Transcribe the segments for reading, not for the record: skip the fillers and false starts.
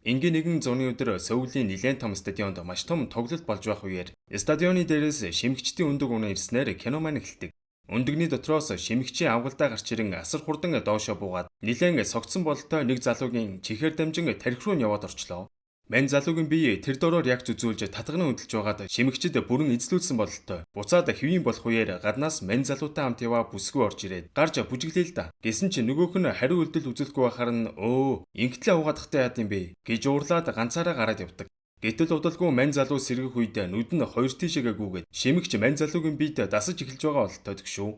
Энгийн нэгэн зуны өдөр Сөүлийн нэлээн том стадионд маш том тоглолт болж байх үеэр стадионы дээрээс шимэгчдийн өндөг унан ирснээр кино маань эхэлдэг. Өндөгний дотроос шимэгчийн авгалдаа гарч ирэн асар хурдан доошоо буугаад нэлээн согтсон бололтой нэг залуугийн чихээр дамжин тархи руу нь яваад орчлоо. Мань залуугийн бие тэр дороор яг зүзүүлж татганы хөдөлж байгаад шимэгчид бүрэн эзлүүлсэн бололтой. Буцаад хэвийн болох үеэр гаднаас мань залуутай хамт яваа бүсгүй орж ирээд гарч бүжиглээ л да. Гэсэн чи нөгөөх нь хариу үйлдэл үзүүлэхгүй байхаар нь өө ингэтлээ угаадахтай яад юм бэ гэж уурлаад ганцаараа гараад явдаг. Гэтэл удалгүй мань залуу сэргэх үед нүд нь хоёр тийшээгээ гүгээд шимэгч мань залуугийн биед дасаж эхэлж байгаа бололтой төгшүү.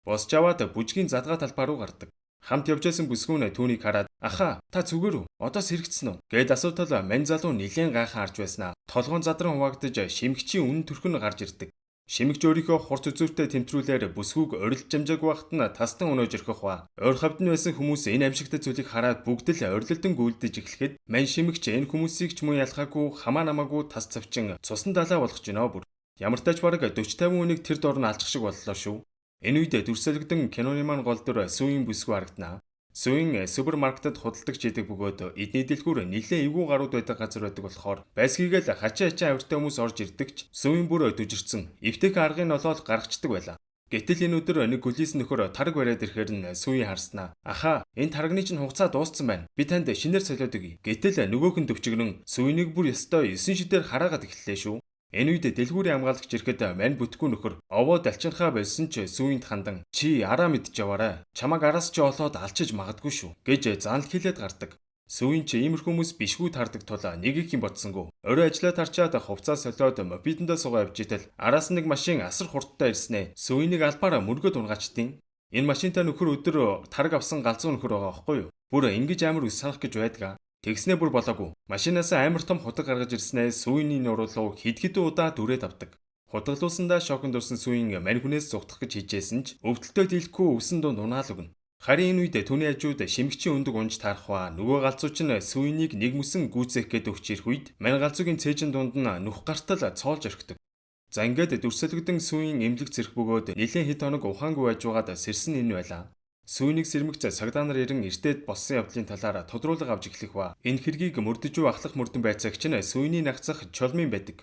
Босч аваад бүжгийн задгаа талбай руу гардаг. Хамт явж байсан бүсгүй нь түүнийг хараад "Ахаа, та зүгээр үү? Одоо сэргэцсэн үү?" гэд асуутал мань залуу нилээн гайхан харж байснаа толгоон задран хуваагдаж шимэгчийн үнэн төрх нь гарч ирдэг. Шимэгч өөрийнхөө хурц үзүүртэй тэмтрүүлээр бүсгүйг орилж амжаагүй байхад нь тастан өнөөж орхих ба. Ойр хавьд нь байсан хүмүүс энэ амьшигтай зүйлийг хараад бүгд л орилолдон гүйлдэж эхлэхэд мань шимэгч энэ хүмүүсийг ч мөн ялхаагүй хамаа намаагүй тас цавчин цусан далай болгож гинөө бүр. Ямар ч тач бараг 40 50 хүнийг тэр дор нь алчих шиг боллоо шүү. Энэ үед дүрсэлэгдэн киноны маань гол дүр Сүүийн бүсгүй харагдана. Сүүийн супермаркетад худалдагч идэг бөгөөд эдний дэлгүүр нэлээд эвгүй гарууд байдаг газар байдаг болохоор байсгийгээл хачин хачин авиртай хүмүүс орж ирдэг ч Сүүийн бүр дүжирсэн. Эвтэйхэн аргыг нь олоод гаргацдаг байлаа. Гэтэл энэ өдөр нэг гөлийс нөхөр тараг бариад ирэхээр нь Сүүийн харснаа. "Ахаа, энэ тарагны чинь хугацаа дууссан байна. Би танд шинээр солиод өгье." Гэтэл нөгөөх нь төвчгөрөн Сүүнийг бүр ёстой 9 шидээр хараагаад эхэллээ шүү. Энэ үед дэлгүүрийн хамгаалагч ирэхэд мань бүтггүй нөхөр овоо далчинхаа болсон ч сүүйнд хандан "Чи араа мэдж яваарай. Чамайг араас чи олоод алчиж магадгүй шүү" гэж занл хэлээд гардаг. Сүүйн чи иймэрхүү хүмүүс бишгүй таардаг тул нэг их юм бодсонгүй. Орой ажлаа тарчаад хувцас солиод мопедэндээ суугаа явж итэл араас нэг машин асар хурдтай ирснэ. Сүүйнийг албаараа мөргөд унгаачдیں۔ Энэ машинтай нөхөр өдөр тараг авсан галзуу нөхөр байгаа байхгүй юу? Бүр ингэж амар үс санах гэж байдгаа. Тэгснээ бүр болоогүй. Машинаас амар том хутаг гаргаж ирснээ сүүйний нуруулуу хэд хэдэн удаа дүрээд авдаг. Хутгалуулсандаа шоконд орсон сүүйн мань хүнээс зугтах гэж хичээсэн ч өвдөлтөө дийлэхгүй өвсөн дунд унаал өгнө. Харин энэ үед түүний хажууд шимэгчийн өндөг унж таарах ба нөгөө галзуу чинь сүүйнийг нэг мөсөн гүйцээх гээд өгч ирэх үед мань галзуугийн цээжин дунд нь нүх гартал цоолж орхидог. За ингээд дүрсэлэгдэн сүүйн эмнэлэг зэрх бөгөөд нэлээн хэд хоног ухаангүй байж байгаад сэрсэн энэ байлаа. Сүүнийг сэрмэгц цагдаа нар ирэн эртээд болсон явдлын талаар тодруулга авч эхлэх ба. Энэ хэргийг мөрдөж буй ахлах мөрдөн байцаагч нь сүүний нагцах чолмын байдаг.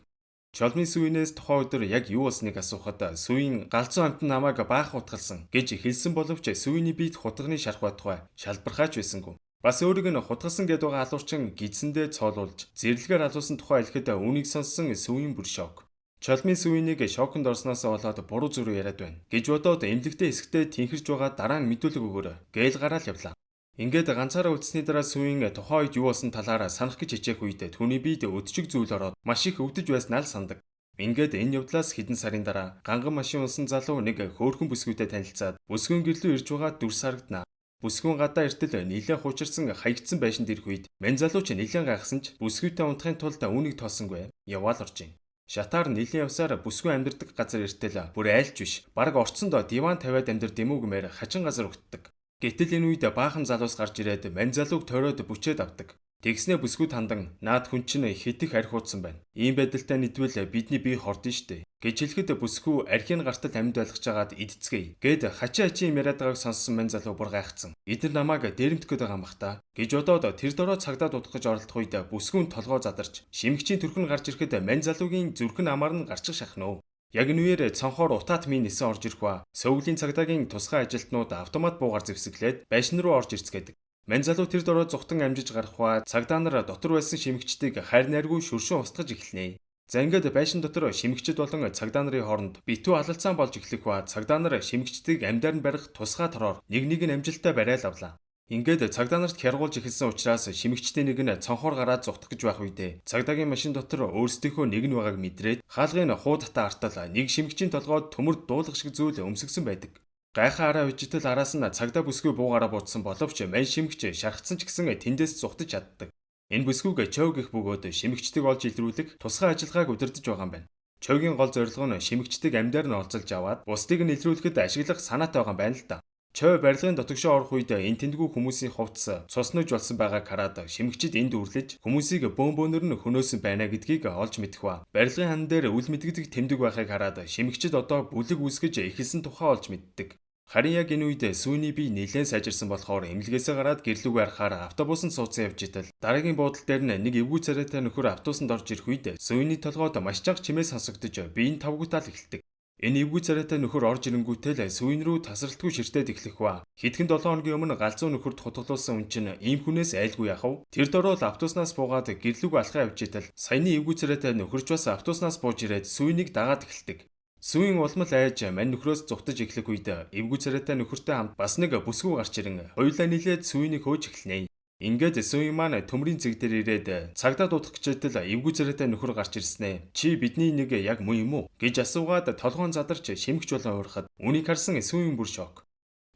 Чолмын сүүнээс тухайн өдөр яг юу болсныг асуухад сүүийн галзуу амьтан намайг баахан утгалсан гэж хэлсэн боловч сүүний биед хутганы шарх байтугай шалбархаач байсангүй. Бас өөрийг нь хутгалсан гэдээ байгаа алуурчин гидсэндээ цоолуулж зэрлэгээр алуулсан тухай хэлэхэд үүнийг сонссон сүүийн бүр шок. Чолмын сүүнийг шоконд орсноос болоод буруу зүрүү яриад байна гэж бодоод эмнэлэгтээ хэсэгтээ тэнхэрж байгаа дараа нь мэдүүлэг өгөөрэй гээл гараал явлаа. Ингээд ганцаараа үлдсэний дараа сүүийн тухайн үед юу болсон талаараа санах гэж хичээх үед түүний биед өдчиг зүйл ороод маш их өвдөж байснаа л сандаг. Ингээд энэ явдлаас хэдэн сарын дараа ганган машин унсан залуу нэг хөөрхөн бүсгүйтэй танилцаад бүсгүйн гэрлүү ирж байгаа дүрс харагдана. Бүсгүйн гадаа эртэл нэлээд хуучирсан хаягдсан байшинд ирэх үед мань залуу ч нэлээд гайхсан ч бүсгүйтэй унтахын тулд үүнийг тоосонгүй яваал оржээ. Шатаар нэлээд явсаар бүсгүй амьдардаг газар эртэл бүр айлч биш. Бараг орцондоо диван тавиад амьдард юм уу гэмээр хачин газар өгддөг. Гэтэл энэ үед баахан залуус гарч ирээд мань залууг тойроод бүчээд авдаг. Тэгснээ бүсгүйд хандан "Наад хүн чинь хэтэх архи ууцсан байна. Ийм байдалтай нэгдвэл бидний бие хордно штэ" гэж хэлэхэд бүсгүй архийг гартал амьд байлгаж хагаад идцгээе гэд хачин хачин юм яриад байгааг сонссон мань залуу бүр гайхацсан. "Эдгээр намайг дээрэмдэх гээд байгаа юм бах та" гэж бодоод тэр дороо цагдаа дуудах гэж оролдох үед бүсгүйн толгой задарч шимэгчийн төрх нь гарч ирэхэд мань залуугийн зүрх нь амар нь гарчих шахна. Яг энэ үеэр цонхоор утаат минь нисэн орж ирэх ба Сөүлийн цагдаагийн тусгай ажилтнууд автомат буугаар зэвсэглээд байшин руу орж ирцгээдэг. Мань залуу тэр дороо зугтан амжиж гарах ба цагдаа нар дотор байсан шимэгчдийг хайр найргүй шүршин устгаж эхэлнэ. За ингээд байшин дотор шимэгчид болон цагдаа нарын хооронд битүү алалцаан болж эхлэх ба цагдаа нар шимэгчдийг амьдаар нь барих тусгай тороор нэг нэг нь амжилттай барайл авлаа. Ингээд цагдаа нарт хяргуулж эхэлсэн учраас шимэгчдийн нэг нь цонхоор гараад зугтах гэж байх үедээ цагдаагийн машин дотор өөрсдийнхөө нэг нь байгааг мэдрээд хаалгын хуудатаа артал нэг шимэгчийн толгойд төмөр дуулах шиг зүйл өмсгсөн байдаг. Гайхаа араа үжитэл араас нь цагдаа бүсгүй буугаараа буудсан боловч мань шимэгч шархацсан ч гэсэн тэндээс зугтаж чаддаг. Энэ бүсгүйг чов гэх бөгөөд шимэгчдийг олж илрүүлэх тусгай ажиллагааг удирдах байгаа юм байна. Човгийн гол зорилго нь шимэгчдийг амьдаар нь олзолж аваад бусдыг нь илрүүлэхэд ашиглах санаатай байгаа юм байна л да. Чов барилгын дотогшоо орох үед энэ тэндгүү хүмүүсийн хувцас цуснууж болсон байгааг хараад шимэгчид энд үрлэж хүмүүсийг бөөн бөөнөр нь хөнөөсөн байна гэдгийг олж мэдэх ба. Барилгын хан дээр үл мэдэгдэх тэмдэг байхыг хараад шимэгчид одоо бүлэг үүсгэж эхэлсэн тухай олж мэддэг. Харин яг энэ үед сүүний бие нэлээд сайжирсан болохоор эмнэлгээсээ гараад гэрлүүгээ харахаар автобусанд суудсан явж итэл дараагийн буудал дээр нь нэг эвгүй царайтай нөхөр автобусанд орж ирэх үед сүүний толгойд маш чанга чимээ сонсогдож биеийн тавгуутаал эхэлдэг. Энэ эвгүй царайтай нөхөр орж ирэнгүүтэл сүүн рүү тасралтгүй ширтээд эхлэх ба. Хэдхэн 7 хоногийн өмнө галзуу нөхөрт хутгалуулсан хүн чинь ийм хүнээс айлгүй яхав. Тэр дороо л автобуснаас буугаад гэрлүүг алхаа явж итэл саяны эвгүй царайтай нөхөрч бас автобуснаас бууж ирээд сүүнийг дагаад эхэлдэг. Сүүн улмал айж мань нөхрөөс зугтаж эхлэх үед эвгүй царайтай нөхөртэй хамт бас нэг бүсгүй гарч ирэн хоёулаа нийлээд сүүнийг хөөж эхэлнэ. Ингээд сүүн маань төмрийн зэг дээр ирээд цагдаа дуудах гэжээтэл эвгүй царайтай нөхөр гарч ирснэ. Чи бидний нэг яг муу юм уу гэж асуугаад толгоон задарч шимэгч болон уурхад үнийг харсан сүүн бүр шок.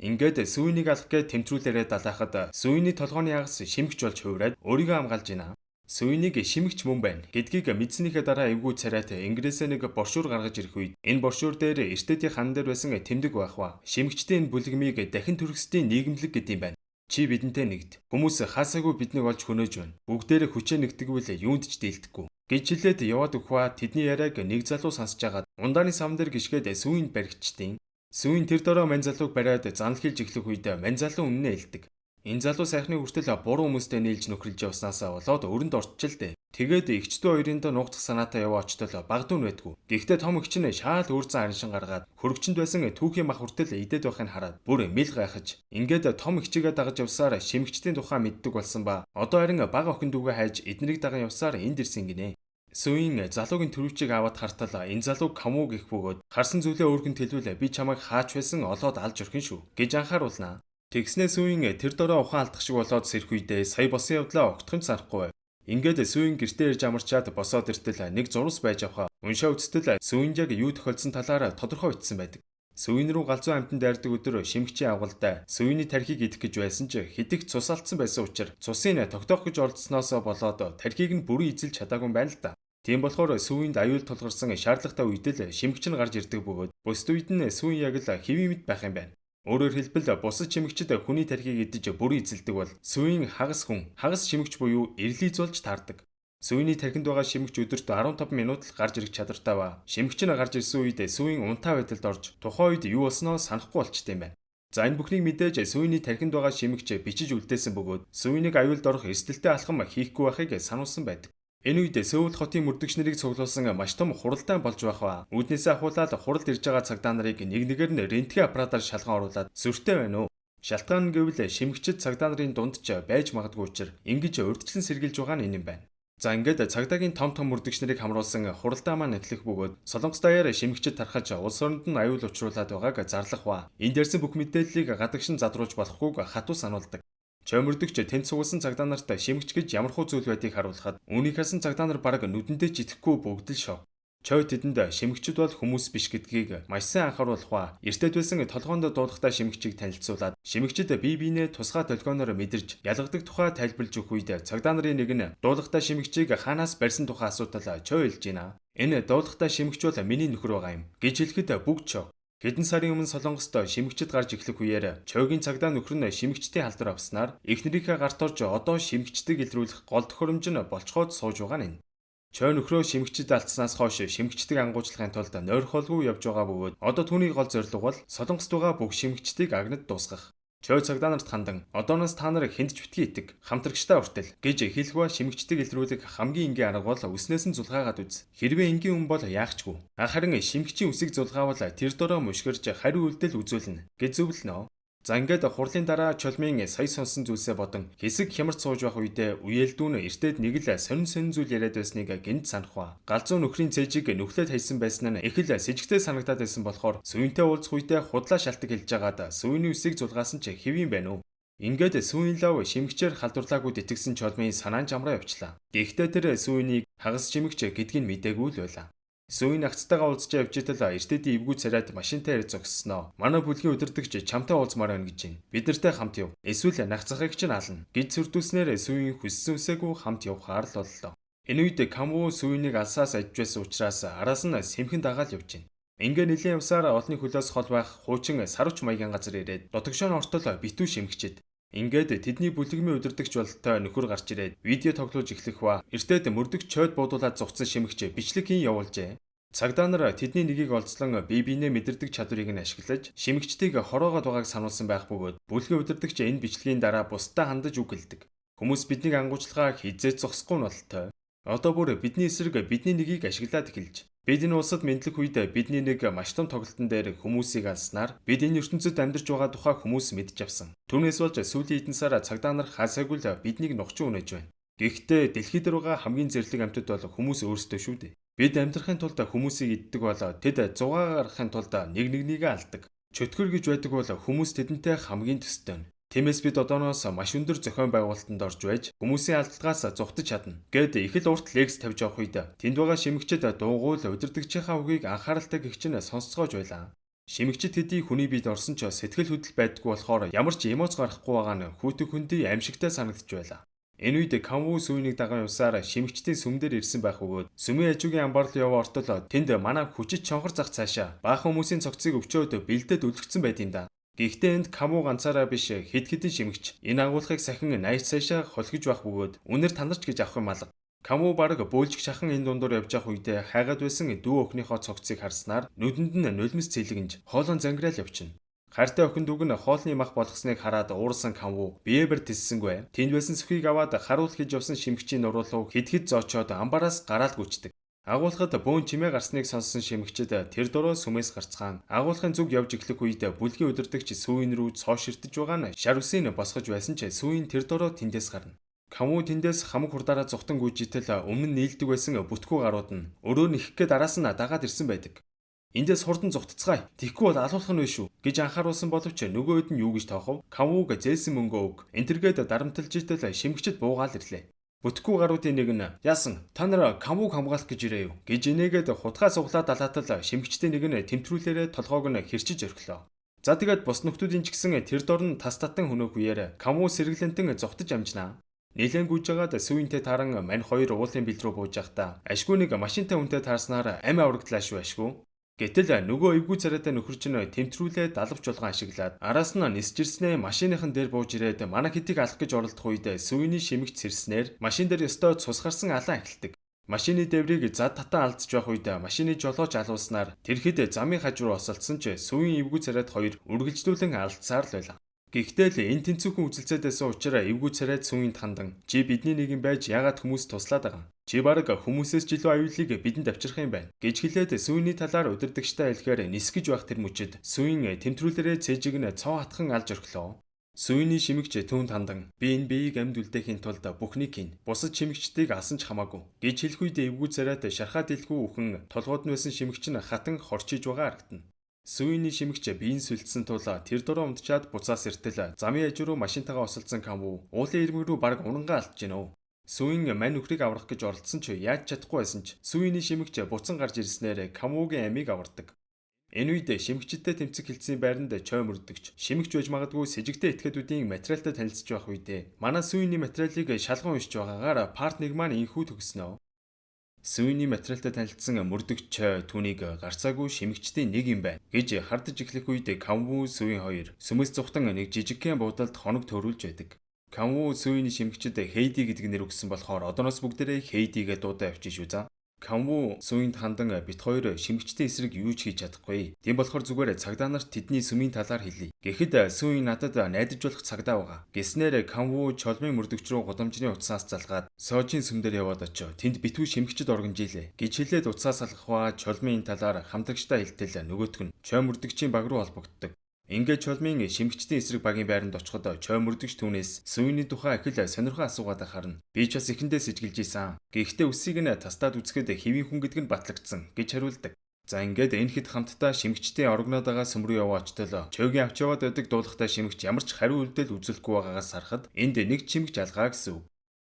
Ингээд сүүнийг алах гээд тэмтрүүлээрээ далаахад сүүний толгооны ягас шимэгч болж хувраад өөрийгөө хамгаалж байна. Сүйнийг шимэгч мөн байна гэдгийг мэдснийхээ дараа эвгүй царайт Энгэрээсээ нэг боршуур гаргаж ирэх үед энэ боршуур дээр эртээдийн хан дээр байсан тэмдэг байх ба. Шимэгчдийн энэ бүлгэмийг дахин төрөсдийн нийгэмлэг гэдэг юм байна. Чи бидэнтэй нэгд. Хүмүүс хаасаагүй биднийг олж хөнөөж байна. Бүгдээрээ хүчээ нэгтгэвэл юунд ч дийлдэхгүй гэж хэлээд яваад өгөх ба тэдний яриаг нэг залуу сонсож агаад ундааны савн дээр гიშгээд сүйнд баригчдیں۔ Сүйн тэр дороо мань залууг бариад занал хэлж эхлэх үед мань залуу үннээ хэлдэг. Энэ залуу сайхны хүртэл буруу хүмүүстэй нийлж нөхөрлөж явснаасаа болоод өрөнд орчил дээ. Тэгээд эгчдүү хоёрын доо нуугдах санаатай яваа очтол багадүүн байдгүй. Гэхдээ том эгч нь шаал өөр зан ариншин гаргаад хөрөгчөнд байсан түүхийн мах хүртэл идээд байхыг хараад бүр мэл гайхаж ингээд том эгчигээ дагаж явсаар шимэгчдийн тухай мэддэг болсон ба одоо харин бага охин дүүгээ хайж эднэрийг даган явсаар энд ирсэн гинэ. Сүйн залуугийн төрөвчийг аваад хартал энэ залуу камуу гэх бөгөөд харсан зүйлээ өөрхөнд хэлвэл би чамайг хаач байсан олоод алж орхин шүү гэж анхааруулнаа. Тэгснээ сүйн тэр дороо ухаан алдах шиг болоод сэрх үедээ сая болсон явдлаа огтхон ч санахгүй байв. Ингээд сүйн гэртээ ирж амарчаад босоод иртэл нэг зурус байж авхаа. Уншаа үзтэл сүйнд яг юу тохиолдсон талаар тодорхой бичсэн байдаг. Сүйн рүү галзуу амьтан дайрдаг өдөр шимэгчийн авгалдаа сүйний тархийг идэх гэж байсан ч хэдих цус алдсан байсан учраас цусыг тогтоох гэж оролдсноосоо болоод тархийг нь бүрэн эзэлж чадаагүй юм байна л да. Тийм болохоор сүйнд аюул тулгарсан шаардлагатай үед л шимэгч нь гарч ирдэг бөгөөд бусд үед нь сүйн яг л хэвийн мэд байх юм байна. Өөрөөр хэлбэл бусад шимэгчид хүний тархийг идэж бүрэн эзэлдэг бол сүйн хагас хүн, хагас шимэгч буюу эрлийз болж таардаг. Сүйний тархинд байгаа шимэгч өдөрт 15 минут л гарч ирэх чадвартай ба. Шимэгч нь гарч ирсэн үед сүйн унтаа байдалд орж тухайн үед юу болсноо санахгүй болчтой юм байна. За энэ бүхнийг мэдээж сүйний тархинд байгаа шимэгч бичиж үлдээсэн бөгөөд сүйнийг аюулд орох эрсдэлтэй алхам хийхгүй байхыг сануулсан байдаг. Энэ үед Сөүл хотын мөрдөгч нарыг цуглуулсан маш том хуралдаан болж байх ба. Үүднээсээ ахуулаад хуралд ирж байгаа цагдаа нарыг нэг нэгээр нь рентген аппаратаар шалган оруулаад сүртэй байна уу? Шалтгаан нь гэвэл шимэгчид цагдаа нарын дунд ч байж магадгүй учраа ингэж урьдчилан сэргийлж байгаа нь энэ юм байна. За ингээд цагдаагийн том том мөрдөгч нарыг хамруулсан хуралдаан маань эхлэх бөгөөд Солонгос даяар шимэгчид тархаж улс оронд нь аюул учруулад байгааг зарлах ба. Энд ярьсан бүх мэдээллийг гадагшин задруулж болохгүйг хатуу сануулдаг. Чоймөрдөгч тэнд суулсан цагдаа нарт шимэгч гэж ямархуу зүйл байдгийг харуулхад үүнийг харсан цагдаа нар бараг нүдэндээ ч итгэхгүй бүгд л шок. Чой тэдэнд шимэгчид бол хүмүүс биш гэдгийг маш сайн анхааруулах ба эртээд байсан толгоонд дуулахтай шимэгчийг танилцуулаад шимэгчид бие биенээ тусгай долгионоор мэдэрч ялгадаг тухай тайлбарлаж өгөх үед цагдаа нарын нэг нь дуулахтай шимэгчийг хаанаас барьсан тухай асуутал Чой хэлж байна. Энэ дуулахтай шимэгч бол миний нөхөр байгаа юм гэж хэлэхэд бүгд шок. Хэдэн сарын өмнө Солонгост шимэгчид гарч эхлэх үеэр Чойгийн цагдаа нөхөр нь шимэгчдийн халдвар авснаар эхнэрийнхээ гарт орж одоо шимэгчдийг илрүүлэх гол төхөөрөмж нь болцоход сууж байгаа нь энэ. Чой нөхрөө шимэгчид алдсанаас хойш шимэгчдийг ангуужлахын тулд нойрхолгүй явж байгаа бөгөөд одоо түүний гол зорилго бол Солонгост байгаа бүх шимэгчдийг агнад дуусгах. Чой цагдаа нарт хандан одооноос та нар хүнд ч битгий итэг хамтрагчтай хүртэл гэж хэлэх ба шимэгчдийг илрүүлэх хамгийн энгийн арга бол үснээс нь зулгаагаад үз. Хэрвээ энгийн хүн бол яах чгүй. Харин шимэгчийн үсийг зулгаавал тэр дороо мушгирж хариу үйлдэл үзүүлнэ гэж зөвлөнө. За ингээд хурлын дараа Чолмын сая сонсон зүйлсээ бодон хэсэг хямарч сууж байх үедээ үеэлдүүн эртээд нэг л сонин сонин зүйл яриад байсныг гинт санах ба. Галзуу нөхрийн цээжийг нүхлээд хайсан байсан нь их л сэжигтэй санагдаад байсан болохоор сүйнтэй уулзах үедээ худлаа шалтаг хэлж байгаад сүйний үсийг зулгаасан ч хэвийн байна уу? Ингээд сүйн лав шимэгчээр халдварлаагүйд итгэсэн Чолмын санаан жамраа явчлаа. Гэхдээ тэр сүйнийг хагас шимэгч гэдгийг мдээгүй л байлаа. Сүйн агцтайгаа уулзч явж итэл эртээдийн эвгүй царайд машинтай ирж зогссноо. Манай бүлгийн удирдагч чамтай уулзмаар байна гэж байна. Бид нартай хамт яв. Эсвэл нагцахыг чинь ална гэж сүрдүүлснээр сүйн хүссэн үсээгүй хамт явхаар л боллоо. Энэ үед Камву сүйнийг алсаас ажж байсан учраас араас нь сэмхэн дагаал явж байна. Ингээ нэлийн явсаар олонний хөлөөс хол байх хуучин сарвч маягийн газар ирээд дутагшоо ортол битүү шимэгчэд. Ингээд тэдний бүлэгмийн удирдагч бололтой нөхөр гарч ирээд видео тоглуулж эхлэх ба эртээд мөрдөгч чойд буудуулаад зугцсан шимэгч бичлэг хийн явуулжээ. Цагдаа нар тэдний нэгийг олзлон бие биенээ мэдэрдэг чадварыг нь ашиглаж шимэгчдийг хороогоод байгааг сануулсан байх бөгөөд бүлгийн удирдагч энэ бичлэгийн дараа бусдад хандаж үг хэлдэг. Хүмүүс биднийг ангуужлагаа хизээч зогсохгүй нь бололтой. Одоо бүр бидний эсрэг бидний нэгийг ашиглаад эхэлж. Бид энэ улсад мэдлэг үед бидний нэг маш том тоглолтын дээр хүмүүсийг алснаар бид энэ ертөнцид амьдарч байгаа тухай хүмүүс мэдж авсан. Түүнээс болж сүүлийн хэдэн сар цагдаа нар хасаагүй л биднийг нухчин үнэж байна. Гэхдээ дэлхий дээр байгаа хамгийн зэрлэг амьтад бол хүмүүс өөрсдөө шүү дээ. Бид амьдрахын тулд хүмүүсийг иддэг бол тэд зугаа гаргахын тулд нэг нэгнийгээ алдаг. Чөтгөр гэж байдаг бол хүмүүс тэдэнтэй хамгийн төстэй нь. Тиймээс бид одооноос маш өндөр зохион байгуулалтанд орж байж хүмүүсийн алдлагаас зугтаж чадна. Гэт их л урт лекц тавьж явах үед тэнд байгаа шимэгчид дуугуул удирдагчийнхаа үгийг анхааралтай гэгч нь сонсцоож байлаа. Шимэгчид хэдий хүний биед орсон ч сэтгэл хөдлөл байдаггүй болохоор ямар ч эмоц гаргахгүй байгаа нь хүүтэн хүндий аимшигтай санагдаж байлаа. Энэ үед Камву сүйнийг даган явсаар шимэгчдийн сүм дээр ирсэн байх бөгөөд сүмийн хажуугийн амбар руу яваа ортол тэнд манай хүчит чонхор зах цаашаа баахан хүмүүсийн цогцыг өвчөөд бэлдээд үлгцсэн байт юм да. Гэхдээ энд Каму ганцаараа биш хэд хэдэн шимэгч энэ агуулгыг сахин найж цаашаа холхиж байх бөгөөд үнэр танарч гэж авах юм алга. Каму бараг бөөлжих шахан энэ дундуур явж явах үедээ хайгаад байсан дүү охиныхоо цогцыг харснаар нүдэнд нь нулимс цэлгэнж хоолон зангираал явчихна. Хайртай охин дүүг нь хоолны мах болгосныг хараад уурсан Камву бие бэр тэссэнгүй. Тэнд байсан сүхийг аваад харуул хийж явсан шимэгчийн нуруу руу хэд хэд зоочоод амбараас гараал гүйцдэг. Агуулхад бөөн чимээ гарсныг сонссон шимэгчид тэр дөрөө сүмээс гарцгаан агуулгын зүг явж эхлэх үед бүлгийн удирдагч сүүн рүү цоо ширтэж байгаа нь шар үсийг босгож байсан ч сүүн тэр дөрөө тэндээс гарна. Каму тэндээс хамаг хурдаараа зугтан гүйж итэл өмнө нь нийлдэг байсан бүтгүү гарууд нь өрөө нэхэх гээд араас нь дагаад ирсэн байдаг. Эндээс хурдан зугтацгаая. Тэгэхгүй бол алуулах нь биш үү гэж анхааруулсан боловч нөгөөд нь юу гэж тоохов? Камуг зээсэн мөнгөө өг. Энтергээд дарамталж итэл шимэгчид буугаал ирлээ. Бүтггүй гаруудын нэг нь яасан та нар Камуг хамгаалах гэж ирээ юу гэж инээгээд хутгаа суглаад далаатал шимэгчдийн нэг нь тэмтрүүлээрээ толгоог нь хэрчиж орхилоо. За тэгээд бус нөхдүүдийн ч гэсэн тэр дор нь тас татан хөнөөх үеэр Каму сэргэлэнтэн зугтаж амжинаа. Нилээн гүйж жагаад сүйнтэй тааран мань хоёр уулын бил рүү бууж явахдаа ашгүй нэг машинтай хүнтэй таарснаар амь аврагдлаа шүү ашгүй. Гэтэл нөгөө эвгүй царайтай нөхөр чинь тэмтрүүлээ далавч болгон ашиглаад араас нь нисэж ирснээ машиныхан дээр бууж ирээд манай хэдийг алах гэж оролдох үед сүйний шимэгч сэрснээр машин дээр ёстой цус гарсан алаан эхэлдэг. Машины дээврийг зад татан алдаж байх үед машины жолооч алуулснаар тэр хэд замын хажуу руу осолдсон ч сүйн эвгүй царайд хоёр үргэлжлүүлэн алдсаар л байлаа. Гэхдээ л энэ тэнцвүүхэн үзэлцээд байсан учраас эвгүй царайд сүйнд хандан чи бидний нэг юм байж яагаад хүмүүс туслаад байгаа. Чи бараг хүмүүсээс ч илүү аюулыг бидэнд авчрах юм байна гэж хэлээд сүйний талаар удирдагчтай хэлэхээр нисгэж байх тэр мөчид сүйн тэмтрүүлэрээ цээжийг нь цоо хатхан алж орхилоо. Сүйний шимэгч түүнд хандан би энэ биеийг амьд үлдээхийн тулд бүхнийг хийн. Бусад шимэгчдийг алсан ч хамаагүй гэж хэлэх үед эвгүй царайд шархаа дэлгүү үхэн толгойд нь байсан шимэгч нь хатан хорчиж байгаа харагдана. Сүйний шимэгч биеийн сүлдсэн тул тэр дөрөө унтчаад буцаас эртэл замын хажуу руу машинтайгаа осолдсон Камву уулын ирмэг рүү бараг унангаа алдаж гинөө. Сүйн мань нөхрийг аврах гэж оролдсон ч яаж чадахгүй байсан ч сүйний шимэгч буцан гарч ирснээр Камвугийн амийг авардаг. Энэ үед шимэгчидтэй тэмцэх хэлцийн байранд чой мөрдөгч шимэгч байж магадгүй сэжигтэй этгээдүүдийн материалтай танилцж байх үедээ манай сүйний материалыг шалган уншиж байгаагаар парт 1 маань инхүү төгснө. Сүйний материалтай танилцсан мөрдөгч чой түүнийг гарцаагүй шимэгчдийн нэг юм байна гэж хардаж эхлэх үед Камву сүйн хоёр сүмэс зүхтан нэг жижигхэн буудалд хоног төөрүүлж байдаг. Камву сүйний шимэгчид Хейди гэдэг нэр өгсөн болохоор одооноос бүгдээрээ Хейдигээ дуудаа явчих шүү за. Камву сүйнд хандан бит хоёр шимэгчдийн эсрэг юу ч хийж чадахгүй. Тийм болохоор зүгээр цагдаа нарт тэдний сүмийн талаар хэлье. Гэхэд сүйн надад найдаж болох цагдаа байгаа. Гэснээр Камву чолмын мөрдөгч рүү гудамжны утсаас залгаад Сожийн сүм дээр яваад очив. Тэнд битүү шимэгчд оргинжийлээ гэж хэлээд утсаас алгах ба чолмын энэ талаар хамтрагчтай хэлтэл нөгөөх нь чой мөрдөгчийн баг руу холбогддог. Ингээд чолмын шимэгчдийн эсрэг багийн байранд очиход чой мөрдөгч түүнээс сүйний тухай их л сонирхон асуугаад байхаар нь би ч бас эхэндээ сэжиглэж исэн. Гэхдээ үсийг нь тастаад үзэхэд хэвийн хүн гэдэг нь батлагдсан гэж хариулдаг. За ингээд энэ хэд хамтдаа шимэгчдийн оргноод байгаа сүм рүү яваа очтол чойгийн авч яваад байдаг дуулахтай шимэгч ямар ч хариу үйлдэл үзүүлэхгүй байгаагаас харахад энд нэг шимэгч алгаа гэсэн үг.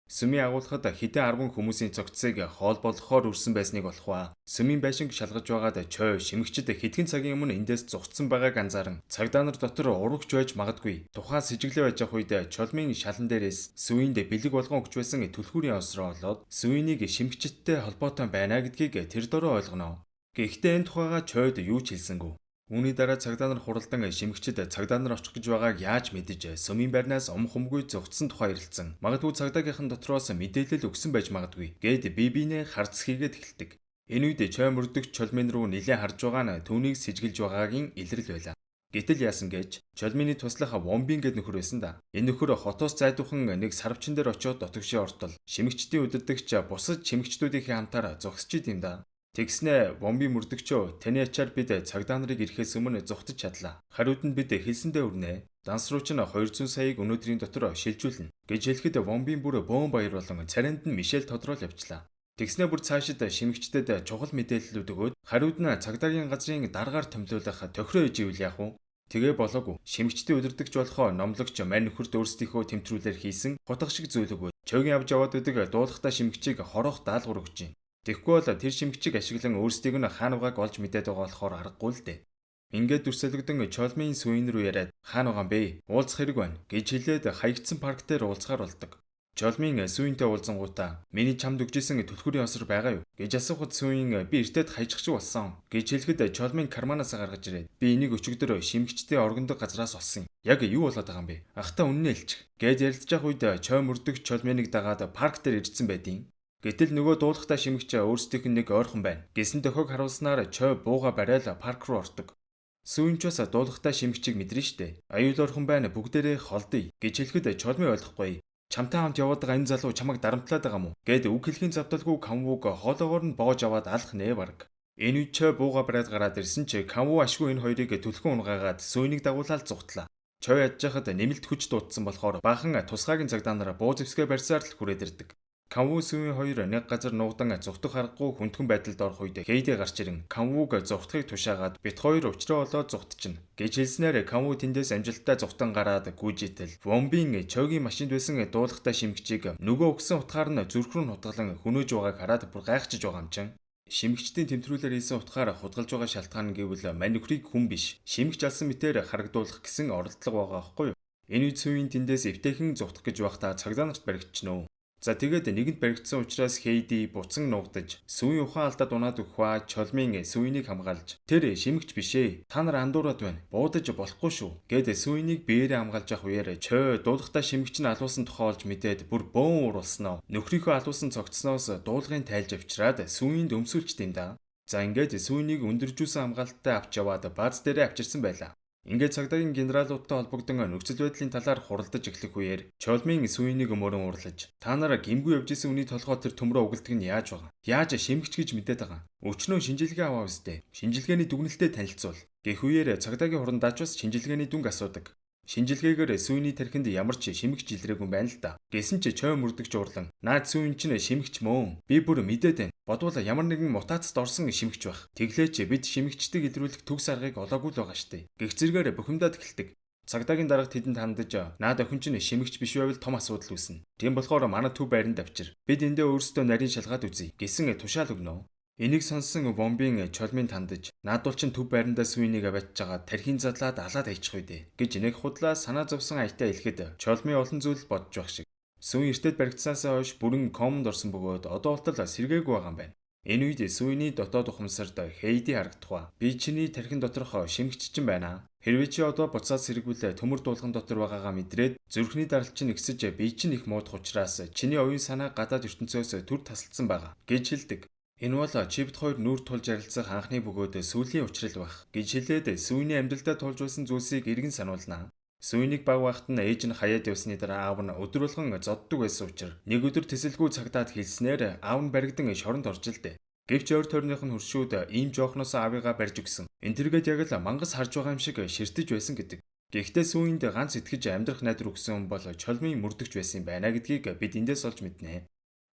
Сүмийн агуулгад хэдэн арван хүмүүсийн цогцсыг хоол болгохоор үрсэн байсныг болох ба. Сүмийн байшинг шалгаж байгаад чой шимэгчид хэдхэн цагийн өмнө эндээс зугтсан байгааг анзааран цагдаа нар дотор урагч байж магадгүй. Тухайн сэжиглээ байж явах үед чолмын шалан дээрээс сүйнд бэлэг болгон өгч байсан түлхүүрийн осроо олоод сүйнийг шимэгчидтэй холбоотой байна гэдгийг тэр дөрөө ойлгоно. Гэхдээ энэ тухайга чойд юу ч хэлсэнгүй. Үүний дараа цагдаа нар хуралдан шимэгчид цагдаа нар очих гэж байгааг яаж мэдэж сүмийн байрнаас ом хумгүй зугтсан тухай ярилцсан. Магадгүй цагдаагийнхан дотроос мэдээлэл өгсөн байж магадгүй. Гээд бие биенээ харц хийгээд эхэлдэг. Энэ үед Чой мөрдөгч Чолмин руу нилээн харж байгаа нь түүнийг сэжиглэж байгаагийн илрэл байлаа. Гэтэл яасан гэж Чолмины туслах Вомбин гэд нөхөр байсан да. Энэ нөхөр хотоос зайдуухан нэг сарвчин дээр очиод дотогшийн ортол шимэгчдийн удирдагч бусад шимэгчдүүдийнхээ хамтаар зогсож идэм да. Тэгснэ Вомбин мөрдөгчөө таны ачаар бид цагдаа нарыг ирэхээс өмнө зугтаж чадлаа. Хариуд нь бид хэлсэндээ өрнэ. Данс руу чинь 200 саяыг өнөөдрийн дотор шилжүүлнэ гэж хэлэхэд Вомбин бүр бөөн баяр болон царайнд нь Мишель тодрол явчлаа. Тэгснэ бүр цаашид шимэгчдэд чухал мэдээллүүд өгөөд хариуд нь цагдаагийн газрын даргаар томилуулах тохироо иживэл яах вэ? Тэгээ болоогүй. Шимэгчдийн удирдагч болохоо номлогч мань нөхөрт өөрсдийнхөө тэмтрүүлээр хийсэн хутга шиг зүйл өгөөд чойгийн авч яваад байдаг дуулахтай шимэгчийг хорох даалгавар өгч юм. Тэгэхгүй бол тэр шимэгчийг ашиглан өөрсдийг нь хаана байгааг олж мэдээд байгаа болохоор аргагүй л дээ. Ингээд дүрсэлэгдэн Чолмын сүйн рүү яриад хаана байгаа юм бэ? Уулзах хэрэг байна гэж хэлээд хаягдсан парк дээр уулзахаар болдог. Чолмын сүйнтэй уулзангуудаа миний чамд өгчээсэн түлхүүрийн осор байгаа юу гэж асуухад сүйн би эртээд хайчих шиг болсон гэж хэлэхэд Чолмын карманаас гаргаж ирээд би энийг өчигдөр шимэгчдийн оргондог газраас олсон. Яг юу болоод байгаа юм бэ? Ахта үннээ хэлчих. Гээд ярилцж явах үед Чой мөрдөгч Чолмыныг дагаад парк дээр ирсэн байдیں۔ Гэтэл нөгөө дуулахтай шимэгч өөрсдийнх нь нэг ойрхон байна. Гэсэн дохиог харуулснаар Чой бууга барайл парк руу ордог. Сүйн ч бас дуулахтай шимэгчийг мэдрэн штэ. Аюул ойрхон байна бүгдээрээ холдъё гэж хэлэхэд Чолмын ойлгохгүй. Чамтай хамт яваад байгаа энэ залуу чамайг дарамтлаад байгаа мó гэд үг хэлхийн завдалгүй Камвуг хоолоогоор нь боож аваад алах нэ бараг. Энэ үед Чой бууга бариад гараад ирсэн чи Камву ашгүй энэ хоёрыг түлхэн унгаагаад сүйнийг дагуулаад зугтлаа. Чой ядж хахад нэмэлт хүч дуудсан болохоор баахан тусгаагийн цагдаа нар буу зэвсгээ барьсаар л хүрээд ирдэг. Камву сүйн хоёр нэг газар нуугдан зугтах аргагүй хүндхэн байдалд орох үед Хейди гарч ирэн Камвуг зугтахыг тушаагаад бит хоёр учраа олоод зугтчихна гэж хэлснээр Камву тэндээс амжилттай зугтан гараад гүйжитэл Вомбин Чойгийн машинд байсан дуулахтай шимэгчийг нөгөө өгсөн утгаар нь зүрх рүү нутгалан хөнөөж байгааг хараад бүр гайхчихж байгаа юм чинь. Шимэгчдийн тэмтрүүлээр хийсэн утгаар худгалж байгаа шалтгаан нь гэвэл мань нөхрийг хүн биш шимэгч алсан мэтээр харагдуулах гэсэн оролдлого байгаа аахгүй юу? Энэ үед сүйн тэндээс эвтэйхэн зугтах гэж байхдаа цагдаа нарт баригдчихнө. За тэгээд нэгэнд баригдсан учраас Хейди буцан нуугдаж сүйн ухаан алдаад унаад өгөх ба Чолмын сүйнийг хамгаалж тэр шимэгч биш ээ. Та нар андуураад байна. Буудаж болохгүй шүү. Гэд сүйнийг биеэрээ хамгаалж явах үеэр Чой дуулахтаа шимэгч нь алуусан тухай олж мэдээд бүр бөөн уурласноо. Нөхрийнхөө алуусан цогцсноос дуулгын тайлж авчираад сүйнд өмсүүлчт юм да. За ингээд сүйнийг өндөржүүлсэн хамгаалттай авч яваад бааз дээрээ авчирсан байлаа. Ингээд цагдаагийн генералуудтай холбогдсон нөхцөл байдлын талаар хуралдаж эхлэх үеэр Чолмын сүйнийг мөрөн уурлаж та нараа гимгүй явж исэн үний толгой тэр төмрөө угалдаг нь яаж байгаа? Яаж шимэгч гэж мэдээд байгаа? Өчнөө шинжилгээ аваа үстэй. Шинжилгээний дүгнэлтэд танилцуул. Гэх үеэр цагдаагийн хурандаач бас шинжилгээний дүнг асуудаг. Шинжилгээгээр сүйний тархинд ямар ч шимэгч илрээгүй юм байна л да. Гэсэн чи Чой мөрдөгч уурлан наад сүйн чинь шимэгч мөн. Би бүр мэдээд байна. Бодвол ямар нэгэн мутацид орсон шимэгч байх. Тэглээч бид шимэгчдийг илрүүлэх төгс аргыг олоогүй л байгаа штэ. Гэх зэргээр бухимдаад эхэлдэг. Цагдаагийн дарга тэдэнд хандаж наад охин чинь шимэгч биш байвал том асуудал үүснэ. Тийм болохоор манай төв байранд авчир. Бид эндээ өөрсдөө нарийн шалгаад үзье гэсэн тушаал өгнө. Энийг сонссон Вомбин Чолмын тандаж наадвал чин төв байрандаа сүйнийг аваачиж байгаа тархийн задлаад алаад хайчих үү гэж нэг худлаа санаа зовсон аятай хэлэхэд Чолмын олон зүйл бодож байх шиг. Сүйн эртэд баригдсаасаа хойш бүрэн комонд орсон бөгөөд одоо болтол сэргээгүй байгаа юм байна. Энэ үед сүйний дотоод ухамсарт Хейди харагдах ба. Би чиний тархин доторх шимэгч чинь байна. Хэрвээ чи одоо буцаад сэргүүл төмөр дуулган дотор байгаагаа мэдрээд зүрхний даралт чинь ихсэж бие чинь их муудах учраас чиний оюун санаа гадаад ертөнцөөс төр тасалдсан байгаа гэж хэлдэг. Энэ бол чи бит хоёр нүүр тулж ярилцах анхны бөгөөд сүүлийн учрал байх гэж хэлээд сүйний амьдралдаа тулж байсан зүйлсийг эргэн сануулна. Сүйнийг баг байхад нь ээж нь хаяад явсны дараа аав нь өдөр болгон зоддог байсан учраас нэг өдөр тэсэлгүй цагтаад хэлснээр аав нь баригдан шоронд орж илдэ. Гэвч ойр тойрных нь хөршүүд ийм жоохноос аавыгаа барьж өгсөн. Энэ тэргээд яг л мангас харж байгаа юм шиг ширтэж байсан гэдэг. Гэхдээ сүйнд ганц итгэж амьдрах найдвар өгсөн бол Чолмын мөрдөгч байсан юм байна гэдгийг бид эндээс олж мэднэ.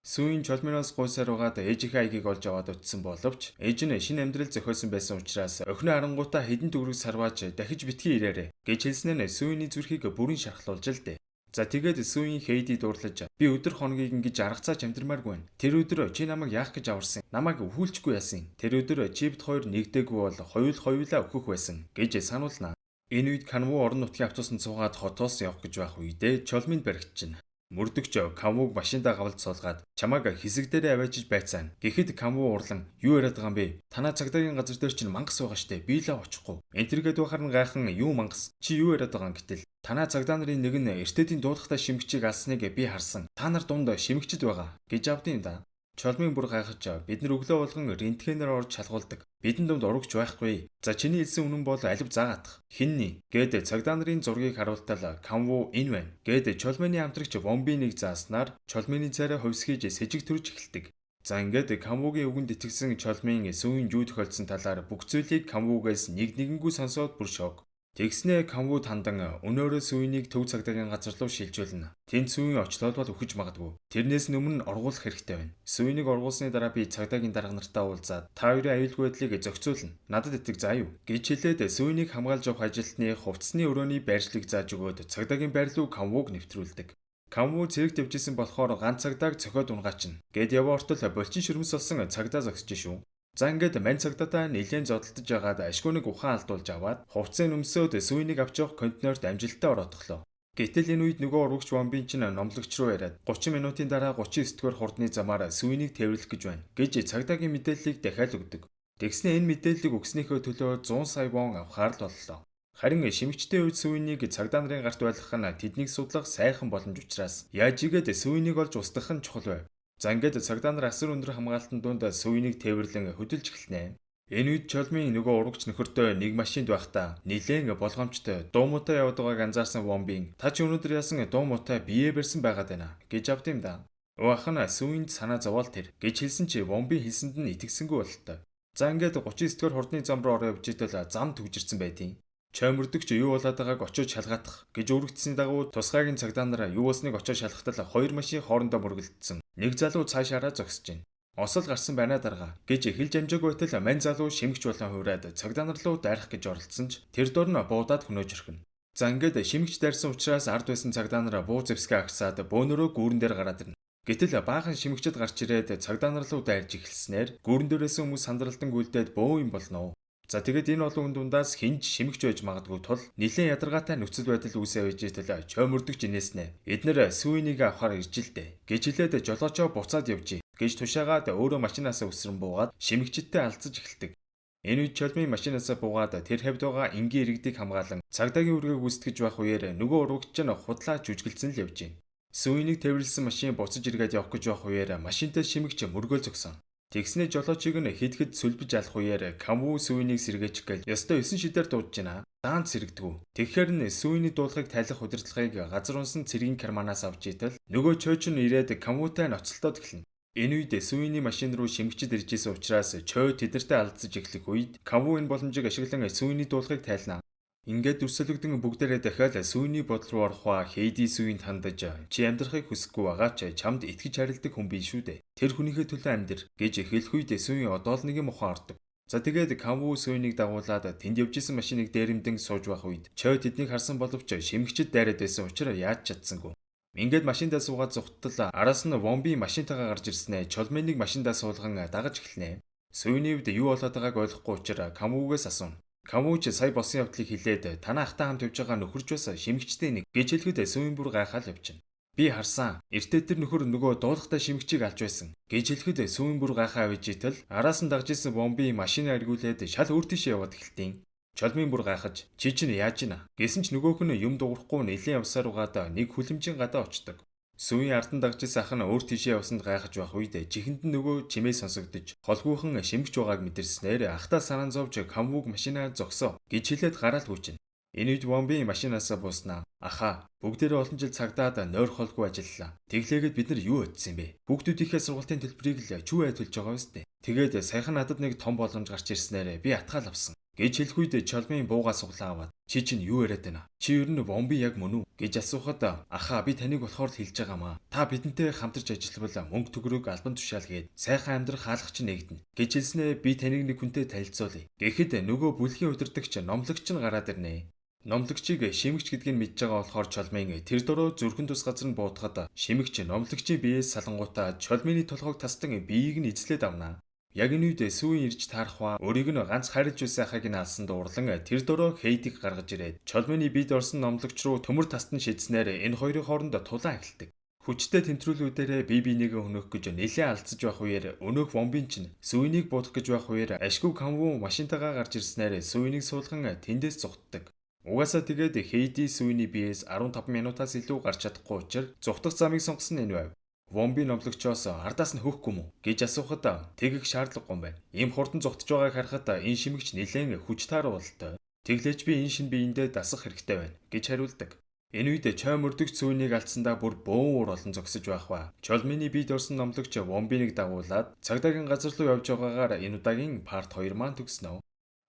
Сүйн Чолминоос гуйсаар байгаад ээжийнхээ аягийг олж аваад очисон боловч ээж нь шинэ амьдрал зохиосон байсан учраас охиноо харангуутаа хэдэн төгрөг сарвааж дахиж битгий ирээрэй гэж хэлснээр нь сүйний зүрхийг бүрэн шархлуулж л дээ. За тэгээд сүйн Хейди дуурлаж би өдөр хоногийг ингэж аргацааж амьдрмааргүй байна. Тэр өдөр чи намайг яах гэж аварсан? Намайг өвхүүлчихгүй яасан. Тэр өдөр чи бит хоёр нэгдээгүй бол хоёулаа өөхөх байсан гэж сануулна. Энэ үед Канву орон нутгийн автобусанд суугаад хотоос явах гэж байх үедээ Чолминд баригдчихна. Мөрдөгч Камвуг машиндаа гавалд суулгаад чамайг хэсэг дээрээ аваачиж байцаана. Гэхэд Камву уурлан юу яриад байгаа юм бэ? Танаа цагдаагийн газар дээр чинь мангас байгаа штэ. Би л очихгүй. Энтергээд байхаар нь гайхан юу мангас? Чи юу яриад байгаа юм гэтэл танаа цагдаа нарын нэг нь эртедийн дуулахтай шимэгчийг алсныг би харсан. Та нар дунд шимэгчд байгаа гэж авдсан юм да. Чолмын бүр гайхаж, бид нар өглөө болгон рентгенээр орж шалгуулдаг. Бидэн дунд урагч байхгүй. За, чиний хэлсэн үнэн бол алив заагаатах. Хинний гээд цагдаа нарын зургийг харуултал Камву энэ байна. Гээд Чолмины хамтрагч Вомбиныг зааснаар Чолмины царай хувьсгийж сэжиг төрж эхэлдэг. За, ингээд Камвугийн үгэнд итгэсэн Чолмын сүүн юу тохиолдсон талаар бүх зүйлийг Камвугээс нэг нэгэнгүй сонсоод бүр шок. Тэгснээ Камвуд хандан өнөөрөө сүйнийг төв цагдаагийн газар руу шилжүүлнэ. Тэнд сүйн очлоод бол үхэж магадгүй. Тэрнээс өмнө оргуулах хэрэгтэй байна. Сүйнийг оргуулсны дараа би цагдаагийн дарга нартай уулзаад та хоёрын аюулгүй байдлыг зохицуулна. Надад итэг заа юу гэж хэлээд сүйнийг хамгаалж явах ажилтны хувцсны өрөөний байршлыг зааж өгөөд цагдаагийн байр руу Камвуг нэвтрүүлдэг. Камву цэрэгт явж исэн болохоор ганц цагдааг цохиод унгаачна. Гэд яваа ортол булчин ширмэс болсон цагдаа зогсож шүү. За, ингээд мань цагдаатай нэлээд зодолдож байгаад ашгүй нэг ухаан алдуулж аваад хувцсыг өмсөөд сүйнийг авч явах контейнерт амжилттай ороотглоо. Гэтэл энэ үед нөгөө урагч бомбын чинь номлогч руу яриад 30 минутын дараа 39 дугаар хурдны замаар сүйнийг тээвэрлэх гэж байна гэж цагдаагийн мэдээллийг дахиад өгдөг. Тэгснэ энэ мэдээллийг өгснийхөө төлөө 100 сая вон авахаар л боллоо. Харин шимэгчдийн үед сүйнийг цагдаа нарын гарт байлгах нь тэднийг судлах сайхан боломж учраас яаж игээд сүйнийг олж устгах нь чухал байв. За, ингээд цагдаа нар асар өндөр хамгаалтан дунд сүйнийг тээвэрлэн хөдөлж эхэлнэ. Энэ үед Чолмын нөгөө урагч нөхөртөө нэг машинд байхдаа нилээн болгоомжтой дуу муутай яваад байгааг анзаарсан Вомбин "Та чи өнөөдөр яасан дуу муутай бие барьсан байгаад байна" гэж авд юм да. Өө, ах нь сүйнд санаа зовоол тэр гэж хэлсэн чи Вомбин хэлсэнд нь итгэсэнгүй бололтой. За, ингээд 39 дугаар хурдны зам руу ороо явж итэл зам түгжирсэн байдیں۔ Чоймөрдөгч юу болоод байгааг очиж шалгаадах гэж өргөдсөний дагуу тусгайгийн цагдаа нар юу болсныг очиж шалгахтал хоёр машин хоорондоо мөргөлдсөн. Нэг залуу цаашаараа зогсож байна. "Осол гарсан байна, дарга" гэж хэлж амжаагүй байтал мань залуу шимэгч болон хувраад цагдаа нар руу дайрах гэж оролдсон ч тэр дор нь буудаад хөнөөж орхино. За, ингээд шимэгч дайрсан учраас ард байсан цагдаа нар буу зэвсгээ агсаад бөөнөрөө гүүрэн дээр гараад ирнэ. Гэтэл баахан шимэгчд гарч ирээд цагдаа нар руу дайрж эхэлснээр гүүрэн дээрээс хүмүүс сандралдан гүйлдээд бөө юм болно уу? За, тэгээд энэ олон хүн дундаас хэн ч шимэгч байж магадгүй тул нэлээд ядаргаатай нөхцөл байдал үүсээ байж итэл чоймөрдөгч инээснэ. "Эднэр сүйнийг авахар ирж л дээ" гэж хэлээд жолоочоо буцаад явжээ гэж тушаагаад өөрөө машинаасаа үсрэн буугаад шимэгчидтэй алцаж эхэлдэг. Энэ үед Чолмын машинаасаа буугаад тэр хавьд байгаа энгийн иргэдийг хамгаалан цагдаагийн үүргийг гүйцэтгэж байх үеэр нөгөө урагч нь худлаа жүжиглэсэн л явж байна. Сүйнийг тээвэрлсэн машин буцаж эргээд явах гэж байх үеэр машинтай шимэгч мөргөөл зогсон. Тэгснээ жолоочийг нь хэд хэд сүлбэж алах үеэр Камву сүйнийг сэргээчих гээл ёстой 9 шидээр дуудаж байна. Даанч сэргэдэггүй. Тэгэхээр нь сүйний дуулахыг тайлах удирдлагыг газар унсан цэргийн карманаас авч итэл нөгөө чойч нь ирээд Камвутай ноцолдоод эхэлнэ. Энэ үед сүйний машин руу шимэгчид ирж исэн учраас чой тэдэртэй алдсаж эхлэх үед Камву энэ боломжийг ашиглан сүйний дуулахыг тайлна. Ингээд дүрсэлэгдэн бүгдээрээ дахиад сүйний бодол руу орох ба Хейди сүйнд хандаж, "Чи амьдрахыг хүсэхгүй байгаа ч чамд итгэж харилдаг хүн биш шүү дээ. Тэр хүнийхээ төлөө амьдр" гэж хэлэх үед сүйн одоо л нэг юм ухаан ордог. За, тэгээд Камву сүйнийг дагуулад тэнд явж исэн машиныг дээрэмдэн сууж байх үед Чой тэднийг харсан боловч шимэгчид дайраад байсан учраас яаж чадсангүй. Ингээд машиндаа суугаад зугттал араас нь Вомби машинтайгаа гарч ирснээ Чолменийг машиндаа суулган дагаж эхэлнэ. Сүйний хувьд юу болоод байгааг ойлгохгүй учраас Камвугээс асууна. Камву ч сая болсон явдлыг хэлээд, "Танай ахтай хамт явж байгаа нөхөрч бас шимэгчтэй нэг" гэж хэлэхэд сүйн бүр гайхаал явчихна. "Би харсан. Эртээ тэр нөхөр нөгөө дуулахтай шимэгчийг алж байсан" гэж хэлэхэд сүйн бүр гайхаа авиж итэл араас нь дагж исэн бомби машинаа эргүүлээд шал өөр тийшээ яваад эхэлтийн. Чолмын бүр гайхаж, "Чи чинь яаж ийна?" гэсэн ч нөгөөх нь юм дуурахгүй нэлээд явсаар угаад нэг хүлэмжийн гадаа очдог. Сүйн ардан дагж исэн ах нь өөр тийшээ явсанд гайхаж байх үед чихэнд нь нөгөө чимээ сонсогдож холгүйхан шимэгч байгааг мэдэрснээр ахтаа санаан зовж Камвуг машинаа зогсоо гэж хэлээд гараал гүйчнэ. Энэ үед Вомби машинаасаа бууснаа, "Ахаа, бүгдээрээ олон жил цагдаад нойр холгүй ажиллалаа. Тэглээгээд бид нар юу очсон юм бэ? Хүүхдүүдийнхээ сургалтын төлбөрийг л чүү ай төлж байгаа үстэй. Тэгээд саяхан надад нэг том боломж гарч ирснээр би атгаал авсан" гэж хэлэх үед Чолмын буугаа суглаа аваад, "Чи чинь юу яриад байна? Чи ер нь Вомби яг мөн үү?" гэж асуухад, "Ахаа, би таныг болохоор л хэлж байгаамаа. Та бидэнтэй хамтарч ажиллавал мөнгө төгрөг, албан тушаал гээд сайхан амьдрах хаалга чинь нээгдэнэ" гэж хэлснээ, "Би таныг нэг хүнтэй танилцуулъя" гэхэд нөгөө бүлгийн удирдагч номлогч нь гараад ирнэ. Номлогчийг шимэгч гэдгийг мэдж байгаа болохоор Чолмын тэр дөрөө зүрхэн тус газар нь буудахад шимэгч номлогчийн биеэс салангуудаа Чолмины толгойг тастан биеийг нь эзлээд авна. Яг энэ үед сүүн ирж таарах ба өөрийг нь ганц хайрлаж байсан ахыг нь алсан дуурлан тэр дөрөө Хейдийг гаргаж ирээд Чолмины бид орсон номлогч руу төмөр тастан шидснээр энэ хоёрын хооронд тулаан эхэлдэг. Хүчтэй тэмтрүүлүүдээрээ бие биенийгээ хөнөөх гэж нэлээд алдсаж байх үеэр өнөөх бомбын чинь сүйнийг буудах гэж байх үеэр ашгүй Камву машинтайгаа гарч ирснээр сүйнийг суулган тэндээс зугтдаг. Угаасаа тэгээд Хейди сүйний биеэс 15 минутаас илүү гарч чадахгүй учраас зугтах замыг сонгосон нь энэ байв. Вомби номлогчоос ардаас нь хөөхгүй мүү гэж асуухад тэгэх шаардлагагүй юм байна. Ийм хурдан зугтаж байгааг харахад энэ шимэгч нэлээн хүч тааруулалтай. Тэглээж би энэ шин биендээ дасах хэрэгтэй байна гэж хариулдаг. Энэ үед чой мөрдөгч сүүнийг алдсандаа бүр бөөн уур олон зогсож байх ба. Чолмины бид орсон номлогч Вомбиныг дагуулад цагдаагийн газар руу явж байгаагаар энэ удаагийн part 2 маань төгснө.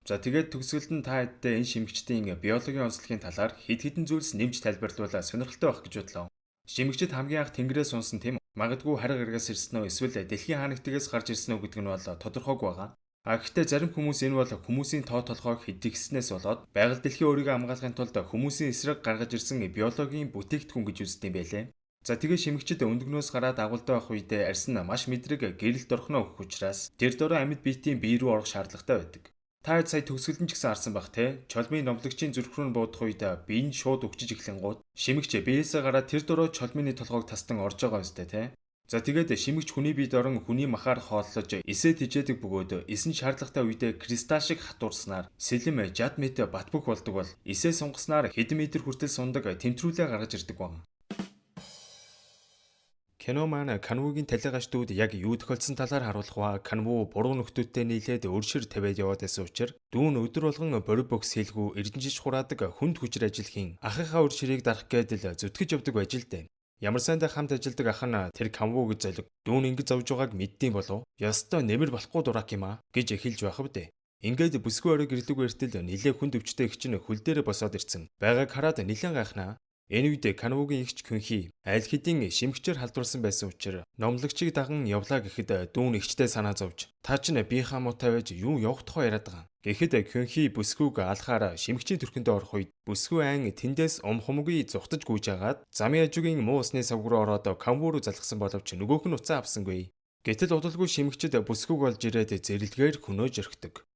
За, тэгээд төгсгөлд нь та хэдтэй энэ шимэгчдийн биологийн онцлогийн талаар хэд хэдэн зүйлс нэмж тайлбарлавал сонирхолтой байх гэж бодлоо. Шимэгчид хамгийн анх тэнгэрээс унсан, тийм үү? Магадгүй харга эргээс ирсэн үү, эсвэл дэлхийн хаанагтгаас гарч ирсэн үү гэдэг нь бол тодорхойгүй байгаа. А гэхдээ зарим хүмүүс энэ бол хүмүүсийн тоо толгойг хэдийгснээс болоод байгаль дэлхийн өөрийгөө хамгаалахын тулд хүмүүсийн эсрэг гаргаж ирсэн биологийн бүтээгдэхүүн гэж үздэг юм байлээ. За, тэгээ шимэгчид өндөгнөөс гараад агуулдаа байх үедээ арьс нь маш мэдрэг гэрэлт орхиноо өгөх учраас тэр дорой амьд биетийн бие рүү орох шаардлагатай байдаг. Та сая төгсгөлд нь ч гэсэн харсан бах те. Чолмын номлогчийн зүрх рүү буудах үед бие нь шууд өгчиж эхлэнгууд шимэгч биесээ гараад тэр дорой чолмины толгойг тастан орж байгаа үстэй те. За, тэгээд шимэгч хүний биед орон хүний махаар хооллож эсээ тижээдэг бөгөөд эс нь шаардлагатай үедээ кристалл шиг хатуурснаар сэлэм жад мэт бат бөх болдог бол эсээ сунгаснаар хэдэн метр хүртэл сундаг тэмтрүүлээ гаргаж ирдэг баг. Кино маань Канвугийн талигаш дүүд яг юу тохиолдсон талаар харуулах ба Канву буруу нөхдүүдтэй нийлээд өршөр тавиад яваад байсан учраас дүү нь өдөр болгон борив бокс хийлгүү эрдэнжиж хураадаг хүнд хүчээр ажил хийн ахынхаа үр ширийг дарах гээд л зүтгэж явдаг байж л дээ. Ямар сайндаа хамт ажилладаг ах нь тэр Канву гэж золиг дүү нь ингэж зовж байгааг мэддэм болов, "Ёстой нэмэр болохгүй дурак юм а" гэж хэлж байх вдэ. Ингээд бүсгүй орой гэрлэг эртэл нилээ хүнд өвчтэй эгч нь хөл дээрээ босоод ирсэн. Байгааг хараад нилээн гайхнаа. Энэ үед Канвугийн эгч Күнхи аль хэдийн шимэгчээр халдварсан байсан учраас номлогчийг даган явлаа гэхэд дүүн эгчтэй санаа зовж, "Та чинь биеийнхаа муутай байж юу явах тухай яриад байгаа?" Гэхэд Күнхи бүсгүйг алхаар шимэгчийн төрхөндөө орох үед бүсгүй айн тэндээс ум хумгүй зугтаж гүйж агаад замын хажуугийн муу усны савг руу ороод Канву руу залгасан боловч нөгөөх нь уцаа авсангүй. Гэтэл удалгүй шимэгчид бүсгүйг олж ирээд зэрлэгээр хөнөөж орхидог.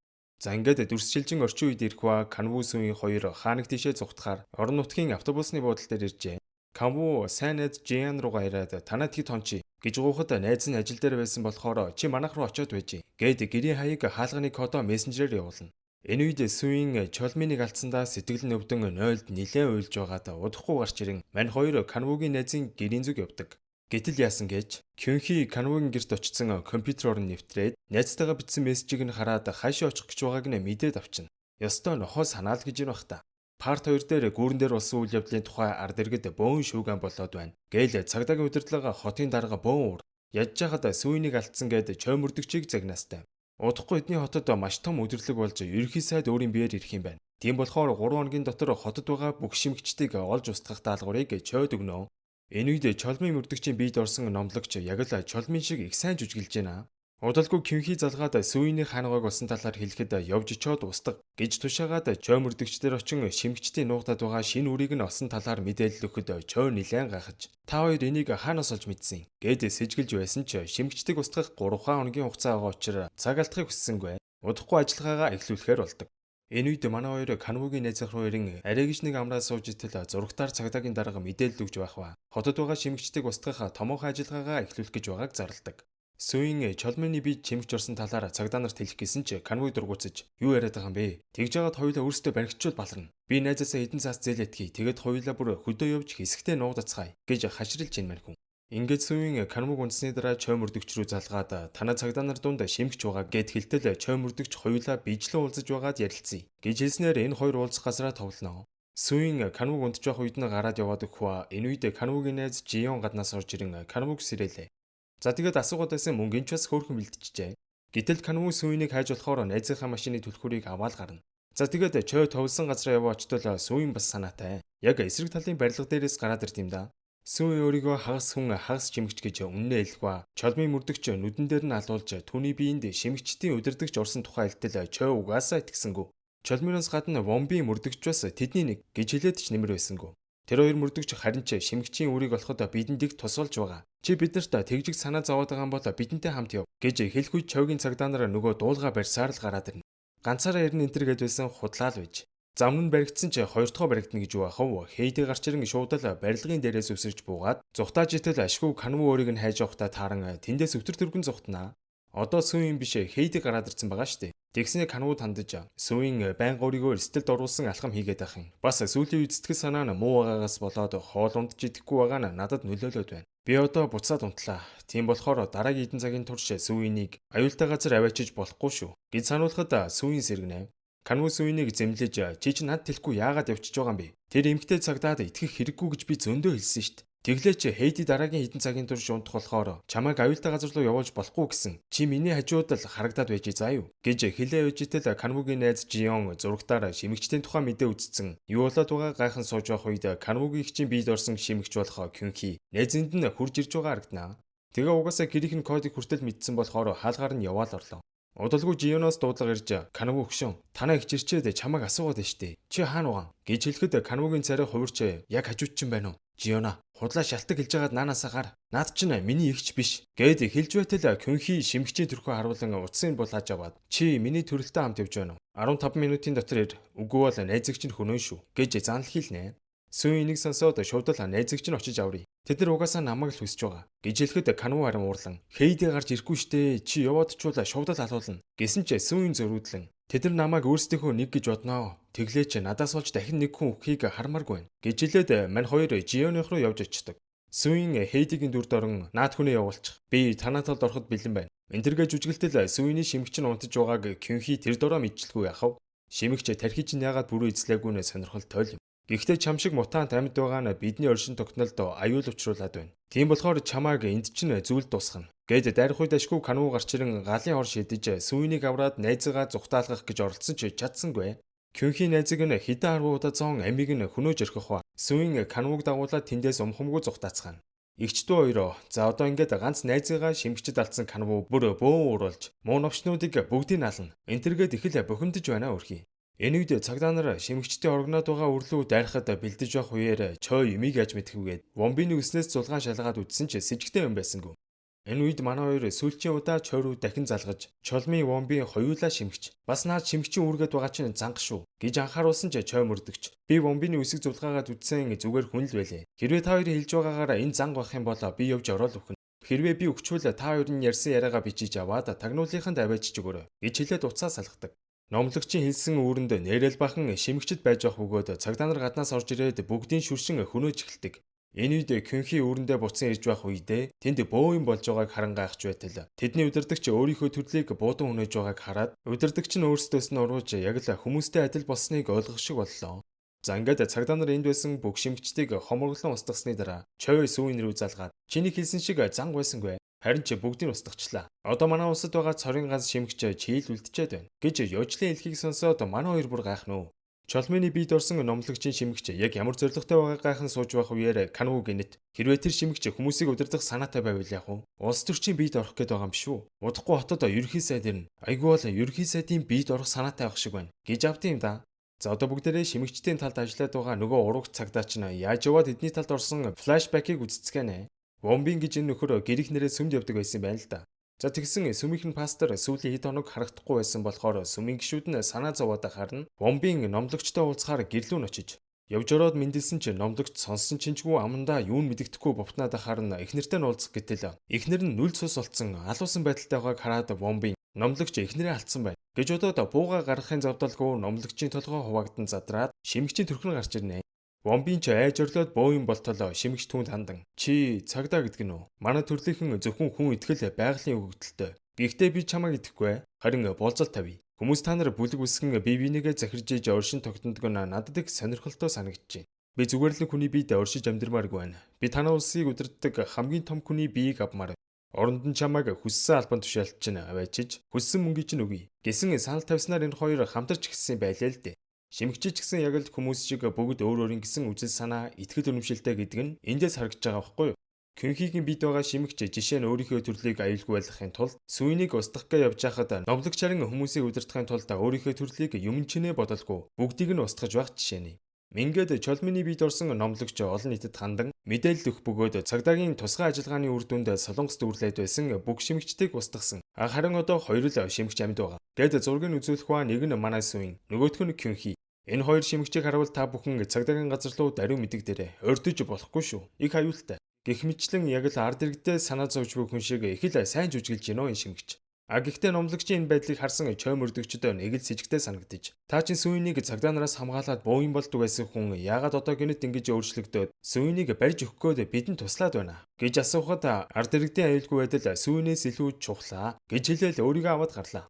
За, ингээд дүрсшилжин орчин үед ирэх ба Канву сүнийн хоёр хаанаг тийшээ зугтахаар орон нутгийн автобусны буудал дээр иржээ. Канву сайн найз Жиан руугаа ирээд, "Танад хэд хончи" гэж гуйхад найз нь ажил дээр байсан болохоор, "Чи манайх руу очиод байж" гээд гэрийн хаяг, хаалганы кодоо мессенжерээр явуулна. Энэ үед Сүин Чолминыг алдсандаа сэтгэл нь өвдөн 0-д нилээн уйлж байгаад удахгүй гарч ирэн мань хоёр Канвугийн найзын гэрийн зүг явдаг. Гэтэл яасан гэж Кюнхи Канвугийн гэрт очсон компьютероор нь нэвтрээд найзтайгаа бичсэн мессежийг нь хараад хаашаа очих гэж байгааг нь мэдээд авчна. Ёстой нохоо санаал гэж юм бах та. Part 2 дээр гүүрэн дээр болсон үйл явдлын тухай ард иргэд бөөн шүүгэн болоод байна. Гээл цагдаагийн удирдлага хотын дарга бөөн уур. Ядж хахад сүйнийг алдсан гээд чой мөрдөгчийг загнаастай. Удахгүй эдний хотод маш том үдэрлэг болж ерөнхий сайд өөрийн биеэр ирэх юм байна. Тийм болохоор 3 хоногийн дотор хотод байгаа бүх шимэгчдийг олж устгах даалгаврыг чойд өгнө. Энэ үед чолмын мөрдөгчийн биед орсон номлогч яг л чолмын шиг их сайн жүжиглэж байна. Удалгүй Кюнхи залгаад сүйний хаангойг болсон талаар хэлэхэд явж очоод устга гэж тушаагаад чой мөрдөгчдөр очин шимэгчдийн нуугдаад байгаа шинэ үрийг нь олсон талаар мэдээлэл өгөхөд чой нилээн гайхаж, "Та хоёр энийг хаанаас олж мэдсэн?" гээд сэжгэлж байсан ч шимэгчдийг устгах 3 хоногийн хугацаа байгаа учраас цаг алдахыг хүссэнгүй. Удахгүй ажиллагаагаа эхлүүлэхээр болдог. Энэ үед манай хоёр Канвугийн найзынх руу ирэн арай гэж нэг амраа сууж итэл зурагтаар цагдаагийн дарга мэдээлэл өгч байх ба. Хотод байгаа шимэгчдийг устгах томоохон ажиллагаагаа эхлүүлэх гэж байгааг зарладаг. Сүин Чолмины бие чимэгч орсон талаар цагдаа нарт хэлэх гэсэн ч Канвуг дургуутсаж, "Юу яриад байгаа юм бэ? Тэгж жагаад хоёулаа өөрсдөө баригдчвал баларна. Би найзаасаа хэдэн цаас зээлэтгий. Тэгээд хоёулаа бүр хөдөө явж хэсэгтээ нуугдацгаая" гэж хашрилж ин мань хүн. Ингээд Сүин Канвуг унтсны дараа чой мөрдөгч рүү залгаад, "Танай цагдаа нар дунд шимэгч байгаа" гэд хэлтэл чой мөрдөгч хоёулаа биежлэн уулзаж байгаад ярилцъя гэж хэлснээр энэ хоёр уулзах газраа товлоно. Сүин Канвуг унтж байх үед нь гараад яваад өгөх ба энэ үед Канвугийн найз Жион гаднаас орж ирэн Канвуг сэрээлээ. За, тэгээд асуугаад байсан мөнгөний ч бас хөөрхөн бэлтжижээ. Гэтэл Канву Сүинийг хайж болохоор найзынхаа машины түлхүүрийг аваад гарна. За, тэгээд чой товлсон газраа яваа очтол Сүин бас санаатай. Яг эсрэг талын барилга дээрээс гараад ирд юм да. Сүү өөрийгөө хагас хүн, хагас шимэгч гэж үннээ хэлэх ба чолмын мөрдөгч нүдэн дээр нь алуулж түүний биеинд шимэгчдийн удирдагч орсон тухай хэлтэл чой угаасаа итгэсэнгүй. Чолминоос гадна Вомбийн мөрдөгч бас тэдний нэг гэж хэлээд ч нэмэр байсангүй. Тэр хоёр мөрдөгч харин ч шимэгчийн үрийг олоход бидэнд их тусалж байгаа. Чи биднэрт тэгжиг санаа зовоод байгаа юм бол бидэнтэй хамт яв гэж хэлэх үед чойгийн цагдаа нар нөгөө дуулга барьсаар л гараад ирнэ. Ганцаараа ирнэ энтер гэж байсан худлаа л байж. Зам нь баригдсан ч хоёр дахь баригдана гэж юу ах вэ? Хейди гарч ирэн шууд л барилгын дээрээс өсөрч буугаад зугтааж итэл ашгүй Канву өөрийг нь хайж явахдаа тааран тэндээс өвтөр төргөн зугтнаа. Одоо сүүн юм биш, Хейди гараад ирсэн байгаа шүү дээ. Тэгсний Канвуд хандаж Сүүн байнга өөрийгөө эрсдэлд оруулсан алхам хийгээд байх юм. Бас сүүлийн үед сэтгэл санаа нь муу байгаагаас болоод хоол ундаж идэхгүй байгаа нь надад нөлөөлөөд байна. Би одоо буцаад унтлаа. Тийм болохоор дараагийн хэдэн цагийн турш Сүүнийг аюултай газар аваачиж болохгүй шүү гэж сануулхад Сүүн сэргэнэ. Канву Сүүнийг зэмлэж, чи чинь над хэлэхгүй яагаад явчихж байгаа юм бэ? Тэр эмэгтэй цагдаад итгэх хэрэггүй гэж би зөндөө хэлсэн шүү дээ. Тэглээч Хейди дараагийн хэдэн цагийн турш унтах болохоор чамайг аюултай газар руу явуулж болохгүй гэсэн. Чи миний хажууд л харагдаад байж заа юу гэж хэлээ явж итэл Канвугийн найз Жион зурагтаар шимэгчдийн тухай мэдээ үзсэн. Юу болоод байгаа гайхан сууж байх үед Канвугийн эгчийн биед орсон шимэгч болох Кюнхи найзынд нь хурж ирж байгаа харагданаа. Тэгээ угаасаа гэрийнх нь кодыг хүртэл мэдсэн болохоор хаалгаар нь яваал орлоо. Удалгүй Жионоос дуудлага ирж, "Канву өгшөн, танаа эгч ирчээд чамайг асуугаад байна штэ. Чи хаана байгаа?" гэж хэлэхэд Канвугийн царай хувирч, яг хажууд чинь байна уу? "Жиона, худлаа шалтаг хэлж байгаад наанаасаа гар. Наад чинь миний эгч биш" гэд хэлж байтал Кюнхи шимэгчийн төрхөө харуулан утсын булааж аваад, "Чи миний төрөлтэй хамт явж байна уу? 15 минутын дотор ир. Үгүй бол найзыг чинь хөнөөн шүү" гэж занал хэлнэ. Сүүн энийг сонсоод шувдал найзыг чинь очиж аврыг. "Тэд нар угаасаа намайг л хүсэж байгаа" гэж хэлэхэд Канву харин уурлан, "Хейди гарч ирэхгүй штэ. Чи яваад чуулаа шувдал алуулна" гэсэн ч Сүүн зөрүүдлэн, "Тэд нар намайг өөрсдийнхөө нэг гэж бодноо. Тэглээч надаас болж дахин нэг хүн үххийг хармааргүй байна" гэж хэлээд мань хоёр Жионых руу явж очдог. Сүүн Хейдигийн дүрд орон, "Наад хүнээ явуулчих. Би танаа талд ороход бэлэн байна." Энтергээ жүжиглтэл Сүүний шимэгч нь унтаж байгааг Кюнхи тэр дороо мэдчихлгүй яхав. Шимэгч тархи чинь яагаад бүрүү эзлээгүй нэ сонирхолтой л юм. Гэхдээ чам шиг мутант амьд байгаа нь бидний оршин тогтнолд аюул учруулад байна. Тийм болохоор чамааг энд чинь зүйл дуусгана. Гээд дайрах үед ашгүй Канву гарч ирэн галын хор шидэж Сүүнийг авраад найзыгаа зугтаалгах гэж оролдсон ч чадсангүй. Кюнхи найзыг нь хэдэн арван удаа зоон амийг нь хөнөөж орхих ба Сүүн Канвуг дагуулад тэндээс умхамгүй зугтаацгаана. Эгч дүү хоёроо за одоо ингээд ганц найзыгаа шимэгчд алдсан Канву бүр бөөн ууруулж муу новчнуудыг бүгдийг ална. Энтергээд их л бухимдаж байна өрхий. Энэ үед цагдаа нар шимэгчдийн оргиноод байгаа үрлүү дайрахад бэлдэж явах үеэр чой юмыг яаж мэдхэвгээд Вомбины үснээс зулгаан шалгаад үзсэн ч сэжигтэй юм байсангүй. Энэ үед манай хоёр сүүлчийн удаа чой руу дахин залгаж, Чолмын Вомбын хоёулаа шимэгч. "Бас наад шимэгчийн үүргээд байгаа чинь занга шүү" гэж анхааруулсан ч чой мөрдөгч. "Би Вомбины үсэг зулгаагаад үзсэн, зүгээр хүн л байлээ. Хэрвээ та хоёрын хэлж байгаагаараа энэ занга байх юм бол би явж ороод үхнэ. Хэрвээ би өгчвөл та хоёрын ярьсан яриагаа бичиж аваад тагнуулынханд аваачиж өгөөрэй" гэж хэлээд уцаа салгадаг. Номлогчийн хэлсэн үүрэнд нэрэл бахан шимэгчд байж авах бөгөөд цагдаа нар гаднаас орж ирээд бүгдийн шүршин хөнөөж эхэлдэг. Энэ үед Кюнхи үүрэндээ буцан ирж байх үедээ тэнд бөө юм болж байгааг харан гайхаж байтал тэдний удирдагч өөрийнхөө төрлийг буудан хүнээж байгааг хараад удирдагч нь өөрсдөөс нь урууж яг л хүмүүстэй адил болсныг ойлгох шиг боллоо. За, ингээд цагдаа нар энд байсан бүх шимэгчдийг хомроглон устгасны дараа чой сүүн рүү залгаад, "Чиний хэлсэн шиг занг байсангүй. Харин ч бүгдийг устгахчлаа. Одоо манай улсад байгаа цорын ганц шимэгч чийл үлдчихэд байна" гэж ёжлын хэлхийг сонсоод манай хоёр бүр гайхна уу. Чолмины биед орсон номлогчийн шимэгч яг ямар зорилготой байгааг гайхан сууж байх үеэр Канву гинэт, "Хэрвээ тэр шимэгч хүмүүсийг удирдах санаатай байвал яах вэ? Улс төрчийн биед орох гээд байгаа юм биш үү? Удахгүй хотод ерөнхий сайд ирнэ. Айгүй бол ерөнхий сайдын биед орох санаатай байх шиг байна" гэж авдсан юм да. За, одоо бүгдээрээ шимэгчдийн талд ажиллаад байгаа нөгөө урагч цагдаач нь яаж яваад эдний талд орсон flashback ийг үзцгээнэ. Вомбин гэж энэ нөхөр гэрийнх нэрээ сүмд явдаг байсан юм байна л да. За, тэгсэн сүмийнх нь пастор сүүлийн хэд хоног харагдахгүй байсан болохоор сүмийн гишүүд нь санаа зовоод байхаар нь Вомбин номлогчтой уулзахаар гэрлүү нь очиж явж ороод мэндэлсэн чинь номлогч сонссон чинчгүй амандаа юу нь мэдэгдэхгүй бовтнаад байхаар нь эхнэртэй нь уулзах гэтэл эхнэр нь нүл цус болцсон алуусан байдалтай байгааг хараад Вомбин номлогч эхнэрээ алдсан байна гэж бодоод бууга гаргахын зовдолгүй номлогчийн толгой хуваагдан задраад шимэгчийн төрхөн гарч ирнэ. Вомбин ч айж орлоод боо юм болтол шимэгч түүнд хандан, "Чи цагдаа гэдэг нь үү? Манай төрлийнхэн зөвхөн хүн итгэл байгалийн өгөгдөлтэй. Гэхдээ би чамайг итгэхгүй. Харин болзол тавья. Хүмүүс та нар бүлэг үсгэн бие бинийгээ захирж иж оршин тогтнодог нь надад их сонирхолтой санагдаж байна. Би зүгээр л хүний биед оршиж амьдрмааргүй байна. Би танай улсыг удирддаг хамгийн том хүний биеийг авмаар. Оронд нь чамайг хүссэн албан тушаалд чинь аваачиж хүссэн мөнгийг чинь өгье" гэсэн санал тавьснаар энэ хоёр хамтарч эхэлсэн байлээ л дээ. Шимэгчид ч гэсэн яг л хүмүүс шиг бүгд өөр өөрийн гэсэн үзэл санаа, итгэл үнэмшилтэй гэдэг нь эндээс харагдаж байгаа байхгүй юу? Кюнхигийн бид байгаа шимэгч жишээ нь өөрийнхөө төрлийг аюулгүй байлгахын тулд сүйнийг устгах гэж явж байхад номлогч харин хүмүүсийг удирдахын тулд өөрийнхөө төрлийг юм чинээ бодолгүй бүгдийг нь устгаж байх жишээ нь. Ингээд Чолмины бид орсон номлогч олон нийтэд хандан мэдээлэл өгөх бөгөөд цагдаагийн тусгай ажиллагааны үр дүнд Солонгост үрлээд байсан бүх шимэгчдийг устгасан. Харин одоо хоёр л шимэгч амьд байгаа. Гээд зургийг үзүүлэх ба нэг нь манай сүйн, нөгөөх нь Кюнхи. Энэ хоёр шимэгчийг харуул та бүхэн цагдаагийн газар руу даруй мэдэгдээрэй. Ордож болохгүй шүү. Их аюултай. Гэх мэтчлэн яг л ард иргэдээ санаа зовж буй хүн шиг их л сайн жүжиглэж гинөө энэ шимэгч. А гэхдээ номлогчийн энэ байдлыг харсан чой мөрдөгчд нэг л сэжигтэй санагдаж, та чинь Сүйнийг цагдаа нараас хамгаалаад буу юм болдог байсан хүн яагаад одоо гэнэт ингэж өөрчлөгдөөд Сүйнийг барьж өгөх гээд бидэнд туслаад байна гэж асуухад ард иргэдийн аюулгүй байдал Сүйнээс илүү чухлаа гэж хэлээл өөрийгөө аваад гарлаа.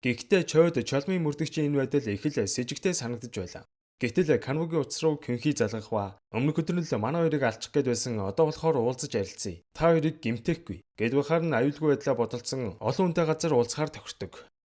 Гэхдээ чойд чолмын мөрдөгчийн энэ байдал их л сэжигтэй санагдаж байлаа. Гэтэл Канвугийн утас руу Кюнхи залгах ба өмнөх өдөр нь л манай хоёрыг алчих гээд байсан, одоо болохоор уулзаж ярилцъя. Та хоёрыг гэмтээхгүй. Гэд бахаар нь аюулгүй байдлаа бодолцсон олон хүнтэй газар уулзахаар тохирдог.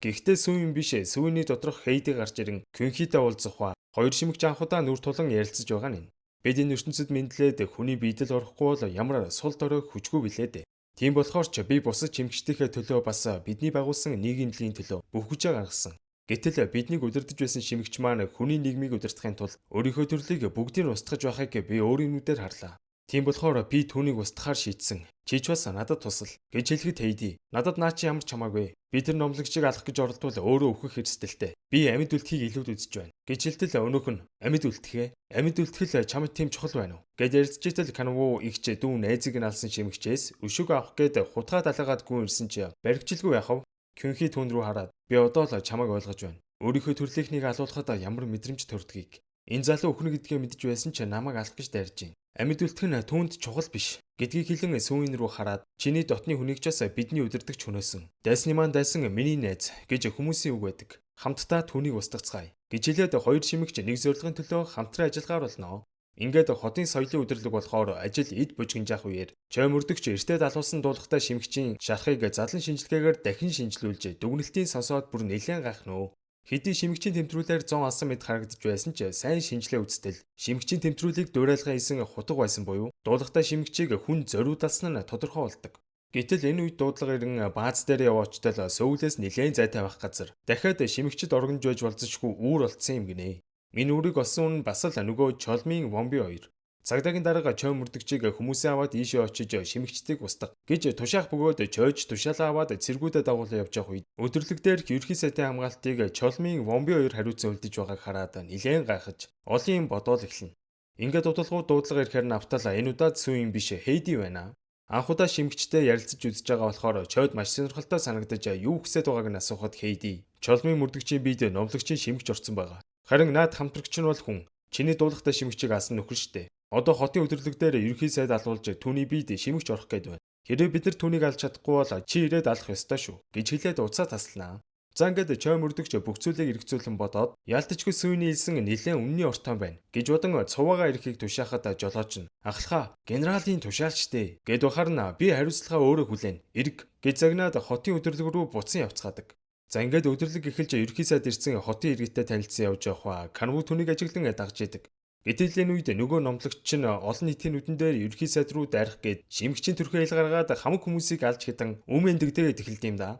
Гэхдээ сүүн биш, сүүний доторх Хейди гарч ирэн Кюнхитэй уулзах ба хоёр шимэгч анхудаа нүр тулан ярилцаж байгаа нь. Бид энэ ертөнцид мэдлээд хүний биедэл орохгүй бол ямар сул дорой хүчгүй билээ дээ. Тийм болохоор ч би бусад чимэгчдийнхээ төлөө, бас бидний байгуулсан нийгэмлэгийн төлөө бүх хүчээ гаргасан. Гэтэл биднийг удирдах байсан шимэгч маань хүний нийгмийг удирдахын тулд өөрийнхөө төрлийг бүгдийг нь устгаж байхыг би өөрийн нүдээр харлаа. Тийм болохоор би түүнийг устгахаар шийдсэн. Чи ч бас надад тусал гэж хэлэхэд Хейди, надад наа чи ямар ч хамаагүй. Би тэр номлогчийг алах гэж оролдвол өөрөө өөхөх эрсдэлтэй. Би амьд үлдэхийг илүүд үзэж байна гэж хэлтэл өнөөх нь амьд үлдэхээ? Амьд үлдэх л чамд тийм чухал байна уу? Гэд ярилцж итэл Канву игч дүү найзыг нь алсан шимэгчээс өшөөг авах гээд хутгаа далайгаад гүн ирсэн чи баригчлгүй яхав? Кюнхи түүн рүү хараад би одоо л чамайг ойлгож байна. Өөрийнхөө төрлийнхнийг алуулахад ямар мэдрэмж төрдгийг. Энэ залуу өхнө гэдгээ мэдэж байсан ч намайг алах гэж дайрж байна. Амьд үлдэх нь түүнд чухал биш гэдгийг хэлэн сүүн рүү хараад чиний дотны хүнийг ч бас бидний удирдагч хөнөөсөн. Дайсны маань дайсан миний найз гэж хүмүүсийн үг байдаг. Хамтдаа түүнийг устгацгаая гэж хэлээд хоёр шимэгч нэг зорилгын төлөө хамтран ажиллагаар болно. Ингээд хотын соёлын үдэрлэг болохоор ажил эд бужигнжаах үеэр чой мөрдөгч эртээ далуулсан дуулахтай шимэгчийн шарахыг задлан шинжилгээгээр дахин шинжилүүлж дүгнэлтийн сонсоод бүр нэлээн гайхна. Хэдий шимэгчийн тэмтрүүлээр зон алсан мэт харагдаж байсан ч сайн шинжилгээ үзтэл шимэгчийн тэмтрүүлийг дуурайлгаа хийсэн хутга байсан буюу дуулахтай шимэгчийг хүн зориудалсан нь тодорхой болдог. Гэтэл энэ үед дуудлага ирэн бааз дээр яваачтал Сөүлээс нэлээн зайтай байх газар дахиад шимэгчид оргонж байж болзошгүй үүр олдсон юм гинэ. Энэ үрийг олсон хүн бас л нөгөө Чолмын Вомби хоёр. Цагдаагийн дарга чой мөрдөгчийг хүмүүсээ аваад ийшээ очиж шимэгчдийг устгах гэж тушаах бөгөөд чойж тушаалаа аваад цэргүүдэд дагуулan явж явах үед өдөрлөг дээрх ерхий сайдын хамгаалтыг Чолмын Вомби хоёр хариуцсан үлдэж байгааг хараад нилээн гайхаж олон юм бодоол эхэлнэ. Ингээд удалгүй дуудлага ирэхээр навтал энэ удаад сүү юм биш, Хейди байна. Анх удаа шимэгчтэй ярилцаж үзэж байгаа болохоор чойд маш сонирхолтой санагдаж юу хүсээд байгааг нь асуухад Хейди Чолмын мөрдөгчийн биед номлогчийн шимэгч орсон байгаа. Харин наад хамтрагч нь бол хүн. Чиний дуулахтай шимэгчийг алсан нөхөр штэ. Одоо хотын өдөрлөг дээр ерөнхий сайд алуулж түүний биед шимэгч орох гээд байна. Хэрвээ бид нар түүнийг алж чадахгүй бол чи ирээд алах ёстой шүү гэж хэлээд уцаа таслана. За ингээд чой мөрдөгч бүх зүйлийг эргцүүлэн бодоод яалтчгүй сүйний хэлсэн нэлээд үнний ортон байна гэж бодон цуваагаа ирэхийг тушаахад жолооч нь ахлахаа генералын тушаалчтэй гэд бахаар нь би хариуцлагаа өөрөө хүлээн эрг гэж загнаад хотын өдөрлөг рүү буцан явцгаадаг. За ингээд өдөрлөг эхэлж ерөнхий сайд ирсэн хотын иргэдтэй танилцсан явж явах ба Канву түүнийг ажиглан дагж идэг. Гэтэл энэ үед нөгөө номлогч чинь олон нийтийн нүдэн дээр ерөнхий сайд руу дайрах гээд шимэгчийн төрхөө ил гаргаад хамаг хүмүүсийг алж хитэн өмнө дэгдээд эхэлд юм да.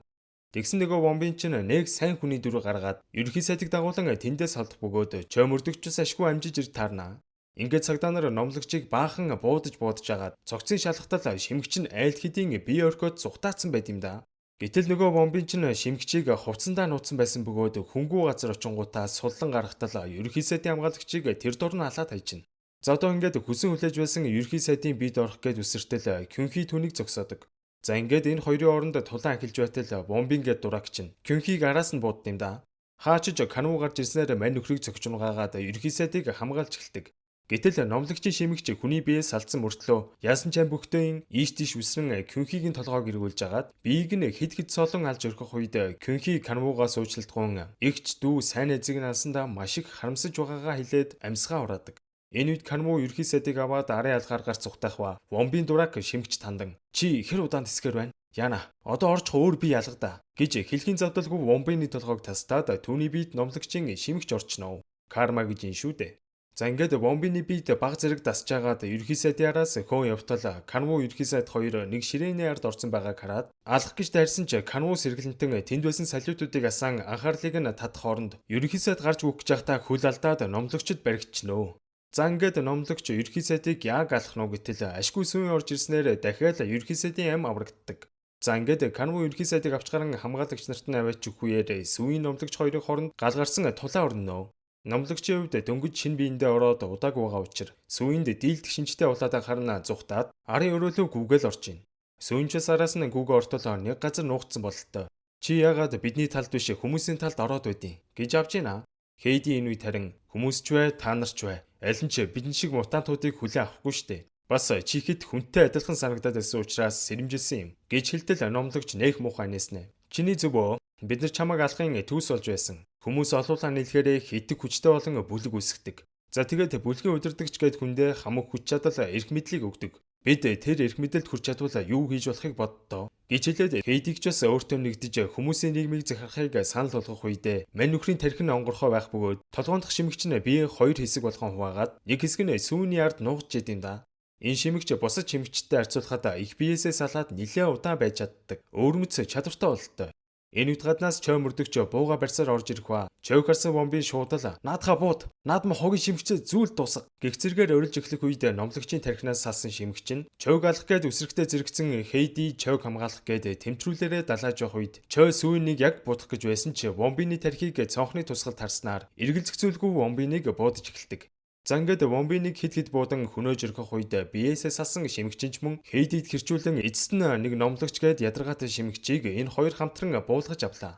Тэгсэн нөгөө бомбын чинь нэг сайн хүний дүр гаргаад ерөнхий сайдыг дагуулan тэндээс холдох бөгөөд чой мөрдөгчс ашгүй амжиж ирд таарна. Ингээд цагдаа нар номлогчийг баахан буудаж буудаж агаад цогцын шалгалтал шимэгч нь айл хэдийн бие орхиод зүхтаацсан байт юм да. Гэтэл нөгөө бомбын чинь шимэгчийг хувцсандаа нууцсан байсан бөгөөд хүнгүй газар очингуудаа суллан гаргахтал ерөнхий сайдын хамгаалагчийг тэр дор нь алаад хайжна. За одоо ингээд хүсэн хүлээж байсан ерөнхий сайдын бид орох гээд үсэртэл Кюнхи түүнийг зогсоодог. За ингээд энэ хоёрын хооронд тулаан эхэлж байтал бомбын гээд дурагч нь Кюнхиг араас нь буудд юм да. Хаачиж Канву гарч ирснээр мань нөхрийг цогчунгаагаад ерөнхий сайдыг хамгаалж эхэлдэг. Гэтэл номлогчийн шимэгч хүний биеэс салдсан мөртлөө яасан ч ам бүхтэн ийш тийш үсрэн Кюнхигийн толгойг эргүүлж агаад биеийг нь хэд хэд солон алж орхих үед Кюнхи Канвугаас уучлалтгуун эгч дүү сайн найзыг нь алсандаа маш их харамсаж байгаагаа хэлээд амьсгаа ураадаг. Энэ үед Канву ерхий сайдыг аваад арын алгаар гарц ухтах ба Вомбын дурак шимэгч тандан чи хэр удаан тэсгээр байна? Яна одоо орж өөр би ялгада гэж хэлхийн зовдолгүй Вомбины толгойг тастаад түүний биед номлогчийн шимэгч орчноо. Карма гэж юм шүү дээ. За ингээд бомбины биед баг зэрэг дасж агаад ерөнхий сайдын араас хөөн явтал Канву ерөнхий сайд хоёр нэг ширээний ард орсон байгааг хараад алах гэж дайрсан ч Канву сэргэлэнтэн тэнд байсан салютуудыг асаан анхаарлыг нь татах хооронд ерөнхий сайд гарч өгөх гэж байхдаа хөл алдаад номлогчд баригдчихнө. За ингээд номлогч ерөнхий сайдыг яг алах нь гэтэл ашгүй сүүн орж ирснээр дахиад ерөнхий сайдын ам аврагддаг. За ингээд Канву ерөнхий сайдыг авч гарan хамгаалагч нарт нь аваач өгөх үеэр сүүн номлогч хоёрын хооронд гал гарсан тулаан орно. Номлогчийн хувьд дөнгөж шинэ биендээ ороод удаагүй байгаа учраас сүйнд дийлдэх шинжтэй улаадаа харна зүхтаад арын өрөөлөө гүгээл орж ийн. Сүйнчээс араас нь гүгэ ортол нэг газар нуугдсан бололтой. Чи яагаад бидний талд биш хүмүүсийн талд ороод байдیں۔ гэж авч байна. Хейди энэ үед харин хүмүүс ч бай, та нар ч бай. Аль нь ч бидэн шиг мутантуудыг хүлээн авахгүй штэ. Бас чи хэд хүнтэй адилхан санагдаад байсан учраас сэрэмжилсэн юм гэж хэлтэл номлогч нэх муухай нээснэ. Чиний зөв өө. Бид нар чамайг алахын төс болж байсан. Хүмүүс олуулаа нийлэхээрээ хитэг хүчтэй болон бүлэг үүсгэдэг. За тэгээд бүлгийн удирдагч гээд хүндээ хамаг хүч чадал эрх мэдлийг өгдөг. Бид тэр эрх мэдэлд хүрч чадвал юу хийж болохыг боддоо гэж хэлээд Хейдиг ч бас өөртөө нэгдэж хүмүүсийн нийгмийг захирахыг санал болгох үедээ мань нөхрийн тархин онгорхой байх бөгөөд толгойн дох шимэгч нь биеийн хоёр хэсэг болгон хуваагаад нэг хэсэг нь сүүний ард нуугдж идэм да. Энэ шимэгч бусад шимэгчтэй харьцуулахад их биеэсээ салаад нэлээд удаан байж чаддаг. Өвөрмөц чадвартай бололтой. Энэ үед гаднаас чой мөрдөгч бууга барьсаар орж ирэх ба. Чойг харсан бомбын шуудал наадхаа бууд. Наадма хогийн шимэгчээ зүйл дуусга. Гэх зэргээр орилж эхлэх үед номлогчийн тархинаас салсан шимэгч нь чойг алах гээд үсрэхтэй зэрэгцэн Хейди чойг хамгаалах гээд тэмтрүүлээрээ далааж явах үед чой сүүнийг яг будах гэж байсан ч бомбины тархийг цонхны тусгалд харснаар эргэлзэх зүйлгүй бомбиныг буудаж эхэлдэг. За ингээд бомбиныг хэд хэд буудан хөнөөж өргөх үед биеэсээ салсан шимэгчин ч мөн Хейдид хэрчүүлэн эцэст нь нэг номлогч гээд ядаргаатай шимэгчийг энэ хоёр хамтран буулгаж авлаа.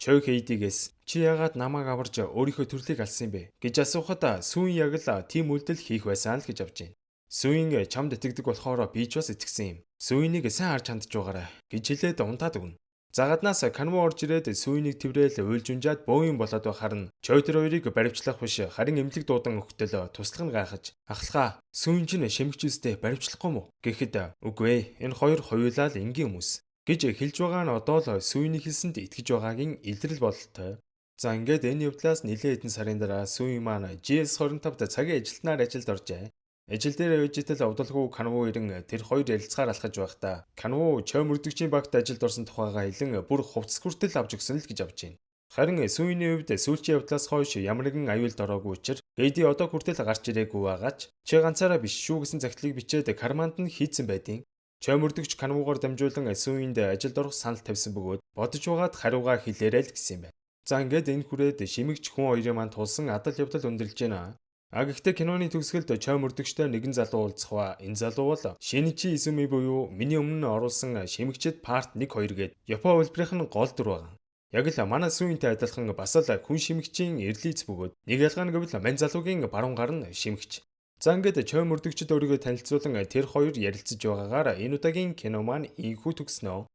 Чой Хейдигээс чи яагаад намайг аварж өөрийнхөө төрлийг алсан юм бэ гэж асуухад сүүн яг л тийм үйлдэл хийх байсан л гэж авч байна. Сүүн чамд итгэдэг болохоор би ч бас итгэсэн юм. Сүүнийг сайн харж хандж байгаарай гэж хэлээд унтаад өгнө. За гаднаас Канво орж ирээд сүүнийг тэврээл уйлж унжаад бөөн болоод байхаар нь Чой тэр хоёрыг баривчлах биш харин эмнэлэг дуудан өгтөл туслах нь гайхаж ахлахаа сүүн чинь шимэгч үстэй баривчлахгүй мүү гэхэд үгүй ээ энэ хоёр хоёулаа л энгийн хүмүүс гэж хэлж байгаа нь одоо л сүүний хэлсэнд итгэж байгаагийн илрэл бололтой. За ингээд энэ явдлаас нэлээд хэдэн сарын дараа сүүн маань GS25-д цагийн ажилтнаар ажилд оржээ. Ажил дээр явж итэл овдолгүй Канву ирэн тэр хоёр ярилцгаар алхаж байхдаа Канву чой мөрдөгчийн багт ажилд орсон тухайгаа хэлэн бүр хувцас хүртэл авч өгсөн л гэж авч байна. Харин сүүний хувьд сүүлчийн явдлаас хойш ямар нэгэн аюулд ороогүй учир Эди одоо хүртэл гарч ирээгүй байгаа ч чи ганцаараа биш шүү гэсэн захидлыг бичээд карманд нь хийцэн байдیں۔ Чой мөрдөгч Канвугаар дамжуулан сүүинд ажилд орох санал тавьсан бөгөөд бодож байгаад хариугаа хэлээрэй л гэсэн юм байна. За ингээд энэ хүрээд шимэгч хүн хоёрын маань тулсан адал явдал өндөрлөж байна. А гэхдээ киноны төгсгөлд чой мөрдөгчтэй нэгэн залуу уулзах ба. Энэ залуу бол Шиничи Изуми буюу миний өмнө нь оруулсан шимэгчид part 1 2 гээд Япон хувилбарын нь гол дүр байгаа. Яг л манай сүүнтэй адилхан бас л хүн шимэгчийн эрлиц бөгөөд нэг ялгаа нь гэвэл мань залуугийн баруун гар нь шимэгч. За ингээд чой мөрдөгчд өөрийгөө танилцуулан тэр хоёр ярилцаж байгаагаар энэ удаагийн кино маань ийнхүү төгснө.